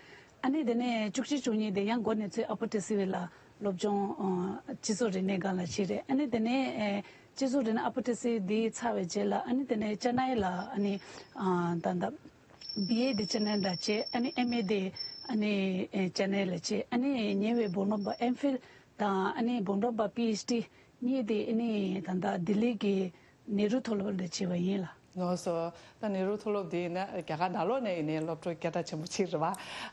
ཨ་ནི་དེ་ནས་བཅུ་གཅིག་བཅུ་གཉིས་དེ་ཡང་འགོ་ནས་ཚུར་ཨ་པར་ཊི་སི་ཝི་ལ་སློབ་སྦྱོང་ཨ་སྤྱི་ཚོགས་རིག་གནས་སྒང་ལ་བྱས་རེད། ཨ་ནི་དེ་ནས་ཨེ་སྤྱི་ཚོགས་རིག་གནས་ཨ་པར་ཊི་སི་ཝི་འདི་ཚར་བའི་རྗེས་ལ་ཨ་ནི་དེ་ནས་ཅེན་ནའི་ལ་ཨ་ནི་ཨ་ད་ད་བི་ཨེ་འདི་ཅེན་ནའི་ལ་བྱས། ཨ་ནི་ཨེམ་ཨེ་འདི་ཨ་ནི་ཨེ་ཅེན་ནའི་ལ་བྱས། ཨ་ནི་ཉེ་བའི་བོད་རིག་པ་ཨེམ་ཕིལ་དང་ཨ་ནི་བོད་རིག་པ་པི་ཨེཆ་ཌི་གཉིས་དེ་ཨ་ནི་ད་ད་ལྡི་ལི་གི་ནེ་རུ་མཐོ་སློབ་ལ་བྱས་པ་ཡིན་ལགས། ལགས་སོ། ད་ནེ་རུ་མཐོ་སློབ་དེ་ཡིན་ན་རྒྱ་གར་ནང་ལོགས་ནས་ཡིན་ནའི་སློབ་གྲྭ་སྐད་གྲགས་ཆེན་པོ་ཅིག་རེད་པ།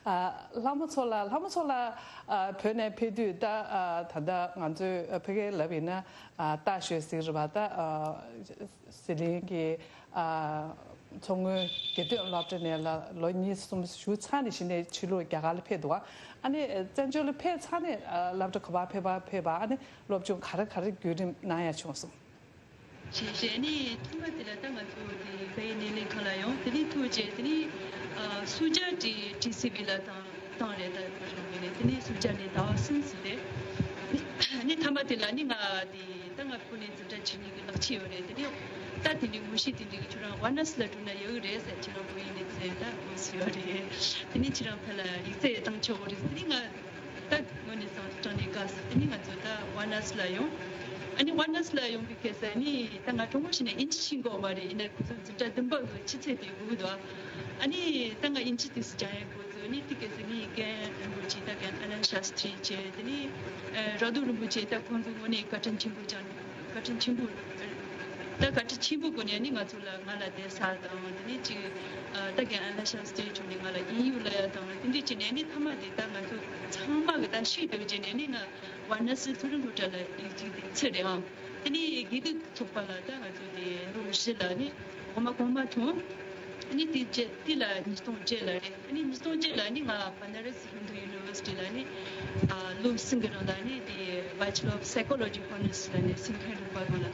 ཨ་ལྷ་མོ་མཚོ་ལགས། ལྷ་མོ་མཚོ་ལགས་ཨ་བོད་ནས་ཕེབས་དུས་ད་ཨ་ད་ལྟ་ང་ཚོའི་ཨ་ཕ་གིར་ལབ་ཡིན་ན་ཨ་ཏཱ་ཞོས་ཟེར་གྱི་རེད་པ། ད་ཨ་ཟི་ལིང་གི་ཨ་མཚོ་སྔོན་དགེ་ཐོན་སློབ་གྲྭ་ནས་ལ་ལོ་གཉིས་གསུམ་བཞུགས་ཚར་ནས་གཞི་ནས་ཕྱི་ལོགས་རྒྱ་གར་ལ་ཕེབས་འདུག་ཨ་ནི་བཙན་བྱོལ་ལ་ཕེབས་ཚར་ནས་ཨ་སློབ་གྲྭ་ག་པར་ཕེབས་པ་ཕེབས་པ། ཨ་ནི་སློབ་སྦྱོང་ག་རེ་ག་རེ་བརྒྱུད་རིམ་གནང་ཡ་བྱུང་སོང་། བྱས་བྱས་ནས་ཐོག་མ་དེ་ལ་ད་ང་ཚོ་དེ་བའི་སྣེ་ལེན་ཁང་ལ་ཡོང་། དེ་ནས་ཐུག་རྗེས་དེ་ནས་ཨ་སུ་ཇཱ་ཊི་ཊི་སི་ཝི་ལ་བཏང་བཏང་རེད། ད་ག་རང་གི་ནས་དེ་ནས་སུ་ཇཱ་ནས་ཟླ་བ་གསུམ་ཟིན་ཏེ་ནས་མཐའ་མ་དེ་ལ་ནི་ང་དེ་ ད་ང་ཁོ་ནས་འཛིན་གྲྭ་བྱེད་མཁན་གྱི་ལག་ཁྱེར་ཡོད་རེད། དེ་ནས་ད་དེ་འདྲའི་ངོ་ཤེས་དེ་འདྲའི་གི་ཁྱོད་རང་ཝ་ན་སི་ལ་འགྲོ་ན་ཡག་གི་རེད་ཟེར། ཁྱེད་རང་བོད་ཡིག་ནས་ཟེར། ད་དགོས་སུ་ཡོད་རེད། དེ་ནས་ཁྱེད་རང་ཕ་ལ་ཡིག་ཚད་བཏང་ཆོག་གི་རེད། དེ་ནས་ང་ད་དངོས་གནས་སང་དྲང་གནས་དགའ་སོང་། དེ་ནས་ང་ཚོ་ད་ཝ་ན་སི་ལ་ཡོང་། ཨ་ནི་ཝ་ན་སི་ལ་ཡོང་བའི་སྐབས་སུ་ཨ་ནི་ད་ང་གྲོགས་མོ་ཞིག་ནས་ཨིན་ཇི་ཤེས་གོ་མ་རེད། ཡིན་ན་ཁོ་ཚོ་འཛིན་གྲྭ་བདུན་པ་གི་ཕྱི་ཚེས་དེ་དགོས་ཀྱི་འདུག་ཨ་ནི་ད་ང་ཨིན་ཇི་དེ་སུ་སྦྱང་ཡ་དགོས་ཚོད་ནི་དེ་སྐབས་སུ་ངའི་རྒན་རིན་པོ་ཆེ་ད་རྒན་ཨ་ནན་ཤཱ་སྟྲི་བྱས། དེ་ནི་ར་རྡོ་རིན་པོ་ཆེ་ད་ཁོང་ཚོ་དངོས་གནས་བཀའ་དྲིན་ཆེན་པོ་བསྐྱངས། བཀའ་དྲིན་ཆེན་པོ། ད་བཀའ་དྲིན་ཆེན་པོ་སྒོ་ནས་ནི་ང་ཚོ་ལ་ང་ལ་བསྡད་ས་དང་། དེ་ནི་ཅིག་ད་རྒན་ཨ་ནན་ཤཱ་སྟྲི་མཆོག་ནས་ང་ལ་དབྱིན་ཡིག་སློབ་ཡ་དང་། དེ་འདྲས་བྱས་ནས་ནི་མཐའ་མ་དེ་ད་ང་ཚོ་ཚང་མ་གི་ད་ཤེས་འདོད་བྱས་ནས་ནི་ང་ཝ་ན་སི་མཐོ་རིམ་སློབ་གྲྭ་ལ་ཡིག་ཅིག་དེ་ཚུད་རེད་ཨང་། དེ་ནས་དགེ་རྒན་ཚོགས་པ་ལ་ད་ང་ཚོ་དེ་ལོ་བཞི་ལ་ནི་འོག་མ་གོང་མ་ཐོན། ཨ་ནི་དེ་རྗེས་དེ་ལ་ཉིས་སྟོང་བརྒྱད་ལ་རེད། ཨ་ནི་ཉིས་སྟོང་བརྒྱད་ལ་ནི་ང་Banaras Hindu University ལ་ནི་ལོ་གསུམ་གྱི་རིང་ལ་ནི་དེ་Bachelor of Psychology Honors ལ་ནི་སེམས་ཁམས་རིག་པ་སྒང་ལ་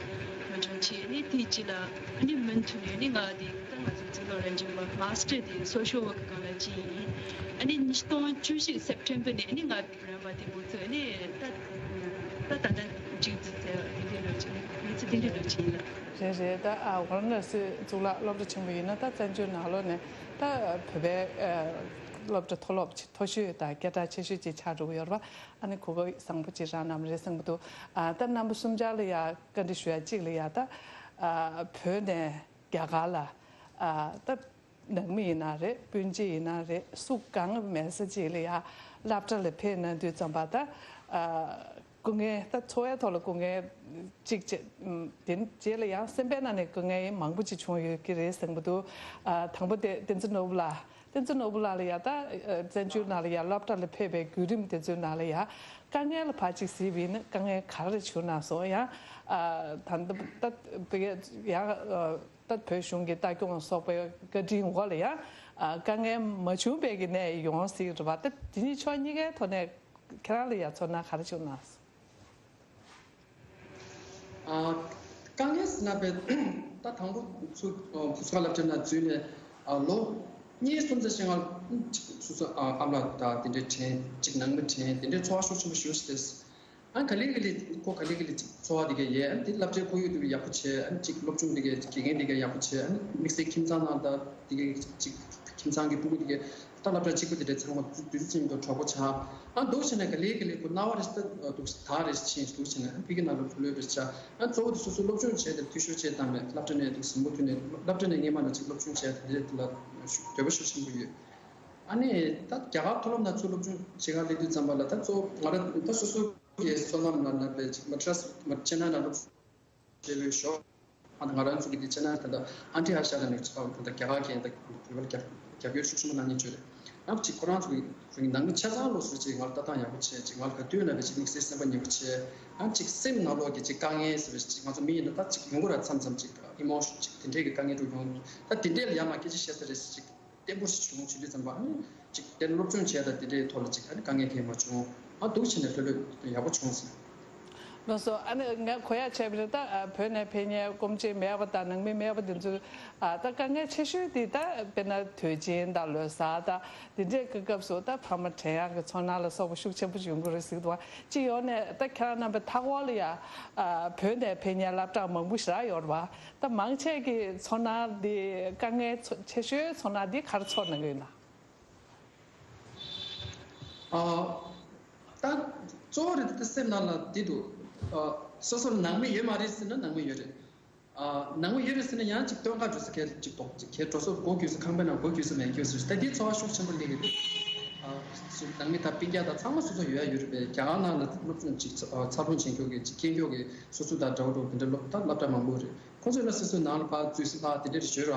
སློབ་སྦྱོང་བྱས། ཨ་ནི་དེ་རྗེས་ལ་ཨ་ནི་མུ་མཐུད་ནས་ནི་ང་དེ་ད་ང་ཚོ་ཚེ་ལོ་རན་ཅིང་བ་Master དེ་Social Work སྒང་ལ་བྱས་ཡིན། ཨ་ནི་ཉིས་སྟོང་བཅུ་བཞི་September ནས་ནི་ང་རན་པ་དེ་འགོ་ཚུགས། ཨ་ནི་ད་ད་ད་ལྟ་མཇུག་བསྡུ་ཚེ་འདི་འདྲའི་ལོ་ཆེན་ཡིན་ལ། རེད་རེད། ད་ཝ་ར་ཎ་སི་གཙུག་ལག་སློབ་གྲྭ་ཆེན་པོ་ཡིན་ན་ད་བཙན་བྱོལ་ནང་ལོགས་ནས་ད་བོད་པའི་སློབ་གྲྭ་མཐོ་སློབ་མཐོ་ཤོས་དང་སྐད་གྲགས་ཆེ་ཤོས་ཅིག་ཆགས་འགྲོ་གི་ཡོད་རེད་པ། ཨ་ནི་གོ་སྐབས་བཟང་པོ་ཅིག་རག་གནང་བ་རེད་བསམ་གྱི་འདུག་ད་རྣམ་པ་གསུམ་ཆར་ལ་ཡ་བཀའ་འདྲི་ཞུ་ཡ་གཅིག་ལ་ཡ། ད་བོད་ནས་རྒྱ་གར་ལ་ད་ནང་མི་ཡིན་ན་རེད། སྤུན་མཆེད་ཡིན་ན་རེད། སུ་གང་མེད་ས་ཅིག་ལ་ཡ་སློབ་གྲྭ་ལ་ཕེབས་གནང་དུས་ཙམ་པ་ད་སྐུ་ངལ། ད་འཚོ་བའི་ཐོག་ལ་སྐུ་ངལ་གཅིག་བྱས། དེ་རྗེས་ལ་ཡང་སེམས་པའི་ནང་ནས་སྐུ་ངལ་མང་པོ་ཅིག་བྱུང་ཡོད་ཀྱི་རེད་བསམ་གྱི་འདུག་དང་པོ་དེ་བསྟན་འཛིན་ནོར་བུ་ལགས། བསྟན་འཛིན་ནོར་བུ་ལགས་ལ་ཡ་ད་བཙན་བྱོལ་ནང་ལ་ཡ་སློབ་གྲྭ་ལ་ཕེབས་པའི་བརྒྱུད་རིམ་དེ་ཚོའི་ནང་ལ་ཡ་དཀའ་ངལ་ལ་ཕར་ཅིག་གཟིགས་པ་ཡིན་ན་དཀའ་ངལ་ག་རེ་བྱུང་གནང་སོང་། ཡང་ད་ད་ད་ཡང་། ད་བོད་གཞུང་གི་ལྟ་སྐྱོང་སོགས་པའི་བཀའ་དྲིན་འོག་ལ་ཡང་དཀའ་ངལ་མ་བྱུང་བའི་གི་གནས་ཡོང་སྲིད་རེད་པ། ད་དེ་གཉིས་ཕྱོགས་གཉིས་ཀའི་ཐོག་ནས་ཁྱེད་རང་ལ་ཡང་ཚོར་སྣང་ག་རེ་བྱུང་ན། དཀའ་ངལ་ཟེར་ན་པས་ད་དང་པོ་ཚུར་བུ་སྐལ་སློབ་གྲྭ་ནང་འཛུལ་ནས་ལོ་གཉིས་གསུམ་ཙམ་ཞིག་སྔ་སོ་སོ་ཨ་མ་ལགས་དང་དེ་འདྲའི་དྲན་ཅིག་ནང་མི་དྲན་དེ་འདྲའི་ཚོར་བ་ཤུགས་ཆེན་པོ་ཞིག་སླེབས། ཨ་ག་ལེ་ག་ལེ་ཁོ་ག་ལེ་ག་ལེ་ཅིག་འཚོ་བ་དེ་ག་ཡལ། ཨ་དེ་སློབ་གྲྭའི་ཁོར་ཡུག་དེ་ཡག་པོ་བྱས། ཨ་ཅིག་སློབ་སྦྱོང་དེ་ག་དགེ་རྒན་དེ་ག་ཡག་པོ་བྱས། ཨ་དམིགས་བསལ་ཁྱིམ་ཚང་ནང་ད་དེ་ག་ཅིག་ཁྱིམ་ཚང་གི་ཕྲུ་གུ་དེ་ག་ད་སློབ་གྲྭ་གཅིག་པུ་དེ་འདྲ་ཚང་མ་དུས་ཚོད་ཅིག་ཏུ་གྲོགས་པོ་ཆགས། ཨ་འདུག་བྱས་ན་ག་ལེ་ག་ལེ་ཁོ་སྣང་བ་རེ་ད་འདུག་ད་རེ་ཕྱིན་འདུག་བྱས་ན་ཨ་ཕ་གི་ནང་ལ་ལོས་རེ་ཆགས། ཨ་གཙོ་བོ་དེ་སོ་སོ་སློབ་སྦྱོང་བྱས་ཏེ་འཐུས་ཤོར་བྱས་བཏང་མེད། སློབ་གྲྭ་ནས་དེ་གཟིམ་པོ་ཐོན་ནས་སློབ་གྲྭ་ནས་སྔས་མ་ནས་ཅིག་སློབ་སྦྱོང་བྱས་ཏེ་དེ་འདྲ་དེ་ལ་འདོད་པ་ཤུགས་ཆེན་པོ་ཡོད། ཨ་ནི་ད་རྒྱ་གར་མཐོ་སློབ་ནང་ཚུར་སློབ་སྦྱོང་བྱེད་གར་སླེབས་དུས་ཙམ་པ་ལ་ད་གཙོ་བོ་ང་རང་ད་སོ་སོ་གི་བསོད་ནམས་ལ་ན་པའི་ཅིག་མ་ཏྲ་སི་མ་ཅི་ན་ན་སློབ་སྦྱོང་བྱས་པའི་ཞོར་ཨ་ང་རང་ཚོ་གི་དེ་ཅི་ན་ད་ད་ཨན་ཏི་ཧ་ཤ་ད་ནི་ད་ད་རྒྱ་གར་གྱི་ད་བོད་པ་རྒྱབ་རྒྱབ་སྐྱོར་ཤུགས་ཆེན་པོ་གནང་མཁན་ཚོ་རེད། ཨ་ཅིག་ཁོ་རང་ཚོ་གི་ནང་མི་ཆ་ཚང་ལོ་སུ་ཅིག་ང་ལ་ལྟ་སྟངས་ཡག་པོ་བྱས། ཅིག་ང་ལ་ག་དུས་ན་པའི་ཅིག་དམིགས་བསལ་སེམས་པ་མཉེས་པོ་བྱས། ཨ་ཅིག་སེམས་ནང་ལོགས་ཀྱི་ཅིག་དཀའ་ངལ་ཟེར་བའི་ཅིག་ང་ཚོ་མི་ཡིན་ན་ད་ཅིག་ཡོང་གི་ར་མཚམས་མཚམས་ཅིག་ཨི་མོ་ཤོན་ཅིག་དེ་འདྲའི་གི་དཀའ་ངལ་འགྲོ་ཡོང་། ད་དེ་འདྲའི་ལ་ཡ་མ་སྐད་ཆ་བཤད་ས་རེད་ཟེར་ཅིག་བརྟན་པོ་ཞིག་བྱུང་བྱེད་དུས་ཙམ་པ་ཨ་ནི་ཅིག་དེ་སློབ་སྦྱོང་བྱས་དང་དེ་འདྲའི་ཐོག་ལ་ཅིག་ཨ་ནི་དཀའ་ངལ་གང་ཡང་མ་བྱུང་། ཨ་འདུག་བྱས་ནས་ལྷོད་ལྷོད་ཡག་པོ་བྱུང་ཟེར། ལགས་སོ། ཨ་ནི་ངས་གོ་ཡ་བྱས་པ་རེད། ད་བོད་ནས་ཕེབས་མཁན་སྐུ་མཆེད་མེད་པ་དང་ནང་མི་མེད་པ་དེ་ཚོ་ད་དཀའ་ངལ་ཆེ་ཤོས་དེ་ད་དཔེར་ན་དུས་ཆེན་དང་ལོ་གསར་དང་དེ་འདྲའི་སྐབས་སུ་ད་ཕ་མ་དྲན་ཡག་གི་ཚོར་སྣང་ལ་སོགས་པ་ཤུགས་ཆེན་པོ་ཞིག་ཡོང་གི་རེད་ཟེར་གི་འདུག་བ། སྤྱི་ཡོངས་ནས་ད་ཁྱེད་རང་རྣམ་པའི་མཐའ་འཁོར་ལ་ཡ་བོད་ནས་ཕེབས་མཁན་སློབ་གྲྭ་མང་པོ་ཞེ་དྲག་ཡོད་རེད་བ། ད་མང་ཆེ་གི་ཚོར་སྣང་དེ་དཀའ་ངལ་ཚོ་ཆེ་ཤོས་ཚོར་སྣང་དེ་ག་རེ་ཚོར་གནང་གི་ཡོད་ན། ཨ་ད་གཙོ་བོ་རེད་དེ་སེམས་ནང་ལ་དེ་འདུག་ཨ་སོ་སོར་ནང་མི་ཡོད་མ་རེད་ཟེར་ན་ནང་མི་ཡོད་རེད། ཨ་ནང་མི་ཡོད་རེད་ཟེར་ན་ཡང་ཅིག་སྟོན་ཁ་འགྲོ་ས་ཁྱེད་ཅིག་དོག་ཅིག་ཁྱེད་འགྲོ་ས་སྒོ་རྒྱུ་ས་ཁང་པའི་ནང་སྒོ་རྒྱུ་ས་མེད་རྒྱུ་ཟེར་ད་དེ་ཚོར་བ་ཤུགས་ཆེན་པོ་སླེབས་ཀྱི་འདུག་ཨ་སུ་ནང་མི་དང་སྤུན་ཀྱག་དང་ཚང་མ་སོ་སོ་ཡོད་ཡ་ཡོད་རེད་པས། རྒྱ་གར་ནང་ལ་སློབ་སྦྱོང་ཅིག་འཚར་ལོངས་བྱེད་མཁན་གྱི་ཅིག་སྐྱེས་མཁན་གྱི་སོ་སོ་དང་འདྲ་བོ་འགྲོ་དེ་འདྲ་སློབ་ད་སློབ་གྲྭ་མང་པོ་རེད། ཁོང་ཚོས་ན་སོ་སོའི་ནང་ལ་ཕར་འཛུལ་ས་ཕར་དེ་འདྲ་རེ་བྱོས་ར།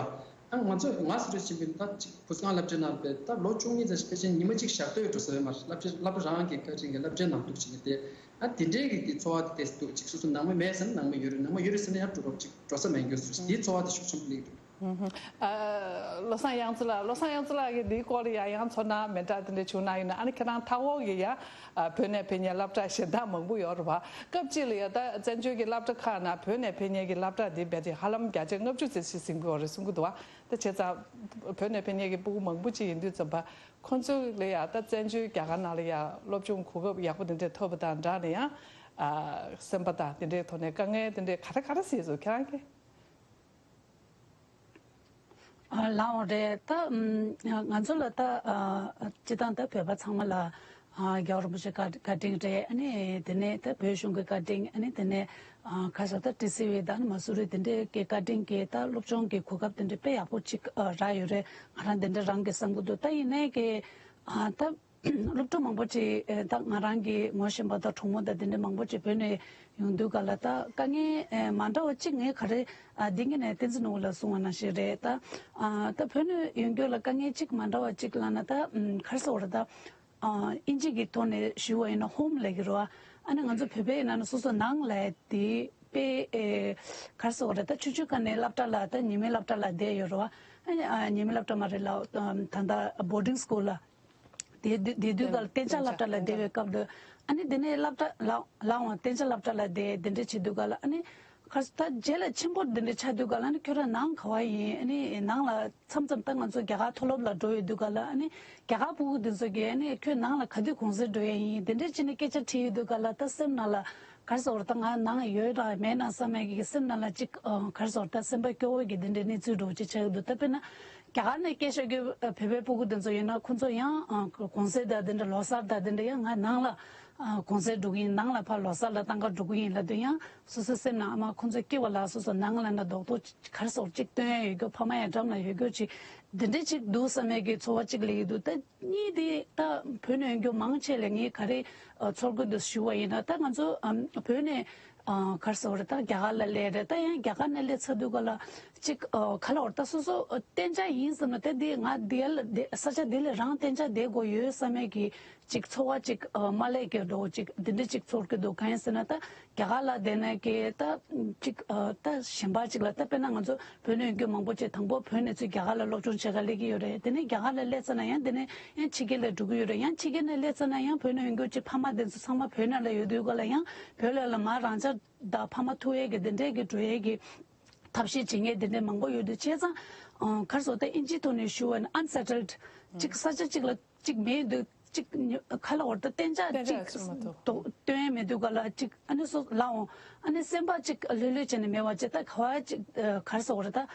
ཨ་ང་ཚོ་ང་སུ་རེ་ཕྱིན་པའི་ད་ཅིག་བུ་སྒང་སློབ་གྲྭའི་ནང་པའི་ད་ལོ་བཅུ་གཉིས་ཙམ་ཕལ་ཆེར་ཉི་མ་གཅིག་ཞག་སྟོད་འགྲོ་ས་ཡོད་མ་རེད། སློབ་གྲྭ་སློབ་གྲྭ་རང་གི་བཀའ་དྲིན་གྱི་སློབ་གྲྭའི་ནང་འདུག་ཅིག་གི་དེ་ཨ་དེ་འདྲའི་གི་གི་ཚོར་བ་དེ་ཏོག་ཙམ་འདུག་ཅིག་སོ་སོ་ནང་མི་མེད་ཟེར་ན་ནང་མི་ཡོད་རེད། ནང་མི་ཡོད་རེད་ཟེར་ན་ཡང་འགྲོ་རོགས་ཅིག་འགྲོ་ས་མེད་རྒྱུ་ཟེར་དེའི་ཚོར་བ་དེ་ཤུགས་ཆེན་པོ་སླེབས་འདུག་ཨ་བློ་བཟང་དབྱངས་རྩེ་ལགས། བློ་བཟང་དབྱངས་རྩེ་ལགས་ཀྱིས་འདིའི་སྐོར་ལ་ཡང་ཡང་ཚོར་སྣང་མེ་སྟག་དེ་འདྲ་བྱུང་གནང་ཡོད་ན། ཨ་ནི་ཁྱེད་རང་མཐའ་འཁོར་གྱི་ཡ་ཨ་བོད་ནས་ཕེབས་མཁན་སློབ་གྲྭ་གཞན་དག་མང་པོ་ཡོད་རེད་བ། སྐབས་གཅིག་ལ་ཡ་ད་བཙན་བྱོལ་གྱི་སློབ་གྲྭ་ཁག་ནང་བོད་ནས་ཕེབས་མཁན་གྱི་སློབ་གྲྭ་འདི་རྦད་དེ་ཧ་ལམ་བརྒྱ་ཆ་ལྔ་བཅུ་ཙམ་ཞིག་ཟིན་གྱི་ཡོད་རེད་གསུང་གི་འདུག་བ། ད་བྱས་ཙང་བོད་ནས་ཕེབས་མཁན་གྱི་སྤུ་གུ་མང་པོ་ཅིག་ཡིན་དུས་ཙམ་པ་ཁོང་ཚོ་ལ་ཡ་ད་བཙན་བྱོལ་རྒྱ་གར་ནང་ལ་ཡ་སློབ་སྦྱོང་གོ་སྐབས་ཡག་པོ་དེ་འདྲ་ཐོབ་པ་དང་སྦྲགས་ནས་ཡང་ ཨ་སེམས་པ་དང་དེ་འདྲའི་ཐོག་ནས་དཀའ་ངལ་དེ་འདྲའི་ག་རེ་ག་རེ་སེལ་སོང་ཁྱེད་རང་གིས། ཨ་ལགས་འོང་རེད། ད་ཨམ་ང་ཚོ་ལ་ད་ཨ་སྤྱི་བཏང་ད་བོད་པ་ཚང་མ་ལ་ཨ་རྒྱལ་བ་རིན་པོ་ཆེ་བཀའ་བཀའ་དྲིན་རེད། ཨ་ནི་དེ་ནས་ད་བོད་གཞུང་གི་བཀའ་དྲིན། ཨ་ནི་དེ་ནས་ཨ་ག་ཟེར་ད་ཊི་སི་ཝི་དང་ནི་མ་སུ་རི་དེ་འདྲའི་གི་བཀའ་དྲིན་གྱིས་ད་སློབ་སྦྱོང་གི་གོ་སྐབས་དེ་འདྲ་དཔེ་ཡག་པོ་ཅིག་ཨ་རག་ཡོད་རེད། ང་རང་དེ་འདྲ་རང་གི་བསམ་གྱི་འདུག་ད་ཡིན་ནའི་གི་ཨ་ད་སློབ་ཕྲུག་མང་པོ་ཅིག་ཨ་ད་ང་རང་གི་ངོ་ཤེས་པ་དང་གྲོགས་མོ་དང་དེ་འདྲ་མང་པོ་ཅིག་བོད་ནས་ཡོང་དུས་ག་ལ་ད་དཀའ་ངལ་ཨ་མ་འདྲ་བ་ཅིག་ངས་ག་རེ་ཨ་འདི་གི་ནས་བསྟན་འཛིན་ནོར་བུ་ལགས་གསུང་བ་ནང་བཞིན་རེད། ད་ཨ་ད་བོད་ནས་ཡོང་རྒྱུ་ལ་དཀའ་ངལ་ཅིག་མ་འདྲ་བ་ཅིག་ལབ་ན་ད་ཨམ་ག་རེ་ཟེར་བ་རེད། ད་ཨ་ཨིན་ཇི་གི་ཐོག་ནས་ཞུ་བ་ཡིན་ན་ཧོམ་ལབ་ཀྱི་རེད་བ། ཨ་ནི་ང་ཚོ་བོད་པའི་ནང་ན་སོ་སོ་ནང་ལ་དེ་དཔེ་ཨེ་ག་རེ་ཟེར་བ་རེད། ད་ཆུང་ཆུང་སྒང་ནས་སློབ་གྲྭ་ལ་ད་ཉི་མའི་སློབ་གྲྭ་ལ་བསྡད་ཡོད་རེད་བ། ཨ་ནི་ཨ་ཉི་མའི་སློབ་གྲྭ་མ་རེད་ལ་ད་ལྟ་བོར་ཌིང་སི་ཀུལ་ལ་དེ་དེ་དུས་སྐབས་ལ་གཏན་འཇགས་སློབ་གྲྭ་ལ་བསྡད་པའི་སྐབས་དུ། ཨ་ནི་དེ་ནས་སློབ་གྲྭ་ལ་ལའང་གཏན་འཇགས་སློབ་གྲྭ་ལ་བསྡད་དེ་འདྲ་བྱེད་དུས་སྐབས་ལ་ཨ་ནི་ཁ་ད་རྗེས་ལ་ཆེན་པོ་དེ་འདྲ་ཆགས་དུས་སྐབས་ལ་ཨ་ནི་ཁྱོད་རང་ནང་ག་བ་ཡིན། ཨ་ནི་ནང་ལ་མཚམས་མཚམས་ད་ང་ཚོ་རྒྱ་གར་མཐོ་སློབ་ལ་འགྲོ་ཡོད་དུས་སྐབས་ལ་ཨ་ནི་རྒྱ་གར་ཕྲུ་གུ་དེ་ཚོ་གིས་ཨ་ནི་ཁྱོད་ནང་ལ་ག་དུས་གུང་སེང་འགྲོ་ཡ་ཡིན་དེ་འདྲ་བྱས་ནས་སྐད་ཆ་དྲིས་ཡོད་དུས་སྐབས་ལ་ད་སེམས་ནང་ལ་ག་རེ་ཟེར་བ་རེད། ད་ང་ནང་ཡོད་དང་མེད་ན་བསམ་ཡས་ཀྱི་སེམས་ནང་ལ་ཅིག་ཨ་ག་རེ་ཟེར་བ་རེད། ད་སེམས་པ་སྐྱོ་བོ་གི་དེ་འདྲའི་གནས་ཚུལ་འདྲ་བོ་ཅིག་ཆགས་ཀྱི་འདུག་ད་དཔེར་ན་རྒྱ་གར་ནས་སྐད་ཆ་གི་བོད་པའི་ཕྲུ་གུ་དེ་ཚོ་ཡིན་ན་ཁོང་ཚོ་ཡང་ཨ་གུང་སེང་དང་དེ་འདྲ་ལོ་གསར་དང་དེ་འདྲ་ཡང་ང་ནང་ལ་ཨ་གུང་སེང་འགྲོ་གི་ཡིན། ནང་ལ་ཕར་ལོ་གསར་ལ་ཐང་ག་འགྲོ་གི་ཡིན་ལབ་དུས་ཡང་སོ་སོའི་སེམས་ནང་ཨ་མ་ཁོང་ཚོ་སྐྱིད་པ་ལ་སོ་སོ་ནང་ལ་ན་རྡོག་རྡོག་ག་རེ་ཟེར་བ་ཅིག་སྟོན་ཡ་ཡོད་རྒྱུ། ཕ་མ་ཡང་འགྲམ་ལ་ཡོད་རྒྱུ་ཅིག་འདི་འདྲ་ཅིག་འདུག་བསམ་ཡས་ཀྱི་ཚོར་བ་ཅིག་སླེབས་ཀྱི་འདུག་ད་གཉིས་དེ་ད་བོད་ནས་ཡོང་རྒྱུ་མང་ཆེ་ལས་ངས་ག་རེ་ཨ་ཚོར་གྱི་འདུག་ཞུ་བ་ཡིན་ན། ད་ང་ཚོ་ཨམ་བོད་ནས་ཨ་ག་རེ་ཟེར་བ་རེད། ད་རྒྱ་གར་ལ་སླེབས་རེད། ད་ཡང་རྒྱ་གར་ནས་སླེབས་ཚར་དུས་སྐབས་ལ་ཅིག་ཨ་ག་ལ་བར་ད་སོ་སོ་ཨ་གཏན་འཇགས་ཡིན་བསམ་ན་ད་འདི་ང་འདི་ལ་འདི་ས་ཆ་འདི་ལ་རང་གཏན་འཇགས་བསྡད་དགོས་ཡོད་བསམ་ཡས་ཀྱི་ཅིག་ཚོར་བ་ཅིག་ཨ་མ་སླེབས་ཀྱི་འགྲོ་ཅིག་འདི་འདྲ་ཅིག་ཚོར་གྱི་འདུག་གང་ཡིན་ཟེར་ན་ད་རྒྱ་གར་ལ་བསྡད་ན་ཀྱི་ད་ཅིག་ཨ་ད་གཞན་པ་ཅིག་ལ་ད་དཔེར་ན་ང་ཚོ་བོད་ནས་ཡོང་རྒྱུ་མང་པོ་ཅིག་དང་པོ་བོད་ནས་ཚུར་རྒྱ་གར་ལ་སློབ་སྦྱོང་བྱེད་ག་སླེབས་ཀྱི་ཡོད་རེད། དེ་ནས་རྒྱ་གར་ལ་སླེབས་ཚར་ན་ཡང་དེ་ནས་ཡང་ཕྱི་རྒྱལ་ལ་འགྲོ་གི་ཡོད་རེད། ཡང་ཕྱི་རྒྱལ་ནས་སླེབས་ཚར་ན་ཡང་བོད་ནས་ཡོང་རྒྱུ་ཅིག་ཕ་མ་དེ་ཚོ་ཚང་མ་བོད་ནང་ལ་ཡོད་དུས་སྐབས་ལ་ཡང་བོད་ལ་ལ་མ་རང་ཅག་དང་ཕ་མ་ཐུག་ཡས་ཀྱི་དེ་འདྲས་ཀྱི་འགྲོ་ཡས་ཀྱི་ཐབས་ཤེས་བྱེད་མཁན་དེ་འདྲས་མང་པོ་ཡོད་དུས་བྱས་ཙང་ཨ་ག་རེ་ཟེར་ད་ཨིན་ཇིའི་ཐོག་ནས་ཞུ་བ་ན་unsettled་ཅིག་ས་ཆ་གཅིག་ལ་གཅིག་མེད་འདུག་གཅིག་ཁ་ལ་འོར་ད་གཏན་འཇགས་གཏན་འཇགས་གཅིག་ཟེར་མ་ཐུབ། དོ་སྟོན་ཡས་མེད་དུས་ག་ལ་གཅིག་ཨ་ནི་སོ་ལའོ་ཨ་ནི་སེམས་པ་གཅིག་ལྷོད་ལྷོད་བྱས་ནས་མེད་པ་བྱས། ད་ག་བ་གཅིག་ག་རེ་ཟེར་འོར་ད་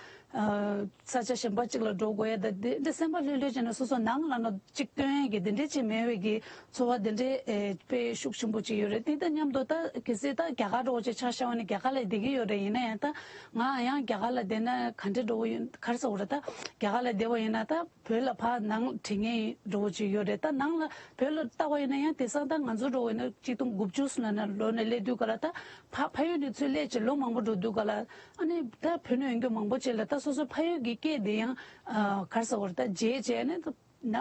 ས་ཆ་གཞན་པ་གཅིག་ལ་འགྲོ་དགོས་ཡས་ད་འདི་འདི་སེམས་པ་ལྷོད་ལྷོད་བྱས་ནས་སོ་སོ་ནང་ལ་ན་གཅིག་སྟོན་ཡས་ཀྱི་འདི་འདྲས་ཅིག་མེད་པའི་གི་ཚོར་བ་འདི་འདྲས་དཔེ་ཤུགས་ཆེན་པོ་ཅིག་ཡོད་རེད། དེ་ད་མཉམ་དུ་ད་གལ་སྲིད་ད་རྒྱ་གར་འགྲོ་ཅིག་ཆ་བཞག་པ་ན་རྒྱ་གར་ལ་བསྡད་ཀྱི་ཡོད་རེད། ཡིན་ན་ཡང་ད་ང་ཡང་རྒྱ་གར་ལ་བསྡད་ན་ག་འདྲས་འགྲོ་གི་ཡོད་ག་རེ་ཟེར་འོར་ད་རྒྱ་གར་ལ་བསྡད་པ་ཡིན་ན་ད། བོད་ལ་ཕར་ནང་དྲི་ངན་འགྲོ་བ་ཅིག་ཡོད་རེད། ད་ནང་ལ་བོད་ལ་ལྟ་བ་ཡིན་ན་ཡང་དེང་སང་ད་ང་ཚོ་འགྲོ་བ་ཡིན་ན་གཅིག་སྟོང་དགུ་བཅུ་ལ་ན་ལོ་ནས་སླེབས་དུས་ག་ལ་ད་ཕ་ཕ་ཡུལ་ནས་ཚུར་སླེབས་བྱས་ལོ་མང་པོ་འགྲོ་དུས་ག་ལ་ཨ་ནི་ད་བོད་ནས་ཡོང་རྒྱུ་མང་པོ་ཅིག་ལ་ད་སོ་སོ་ཕ་ཡུལ་གྱི་སྐད་དེ་ཡང་ཨ་ག་རེ་ཟེར་བ་རེད། ད་བརྗེད་བྱས་ནས་ད་ན་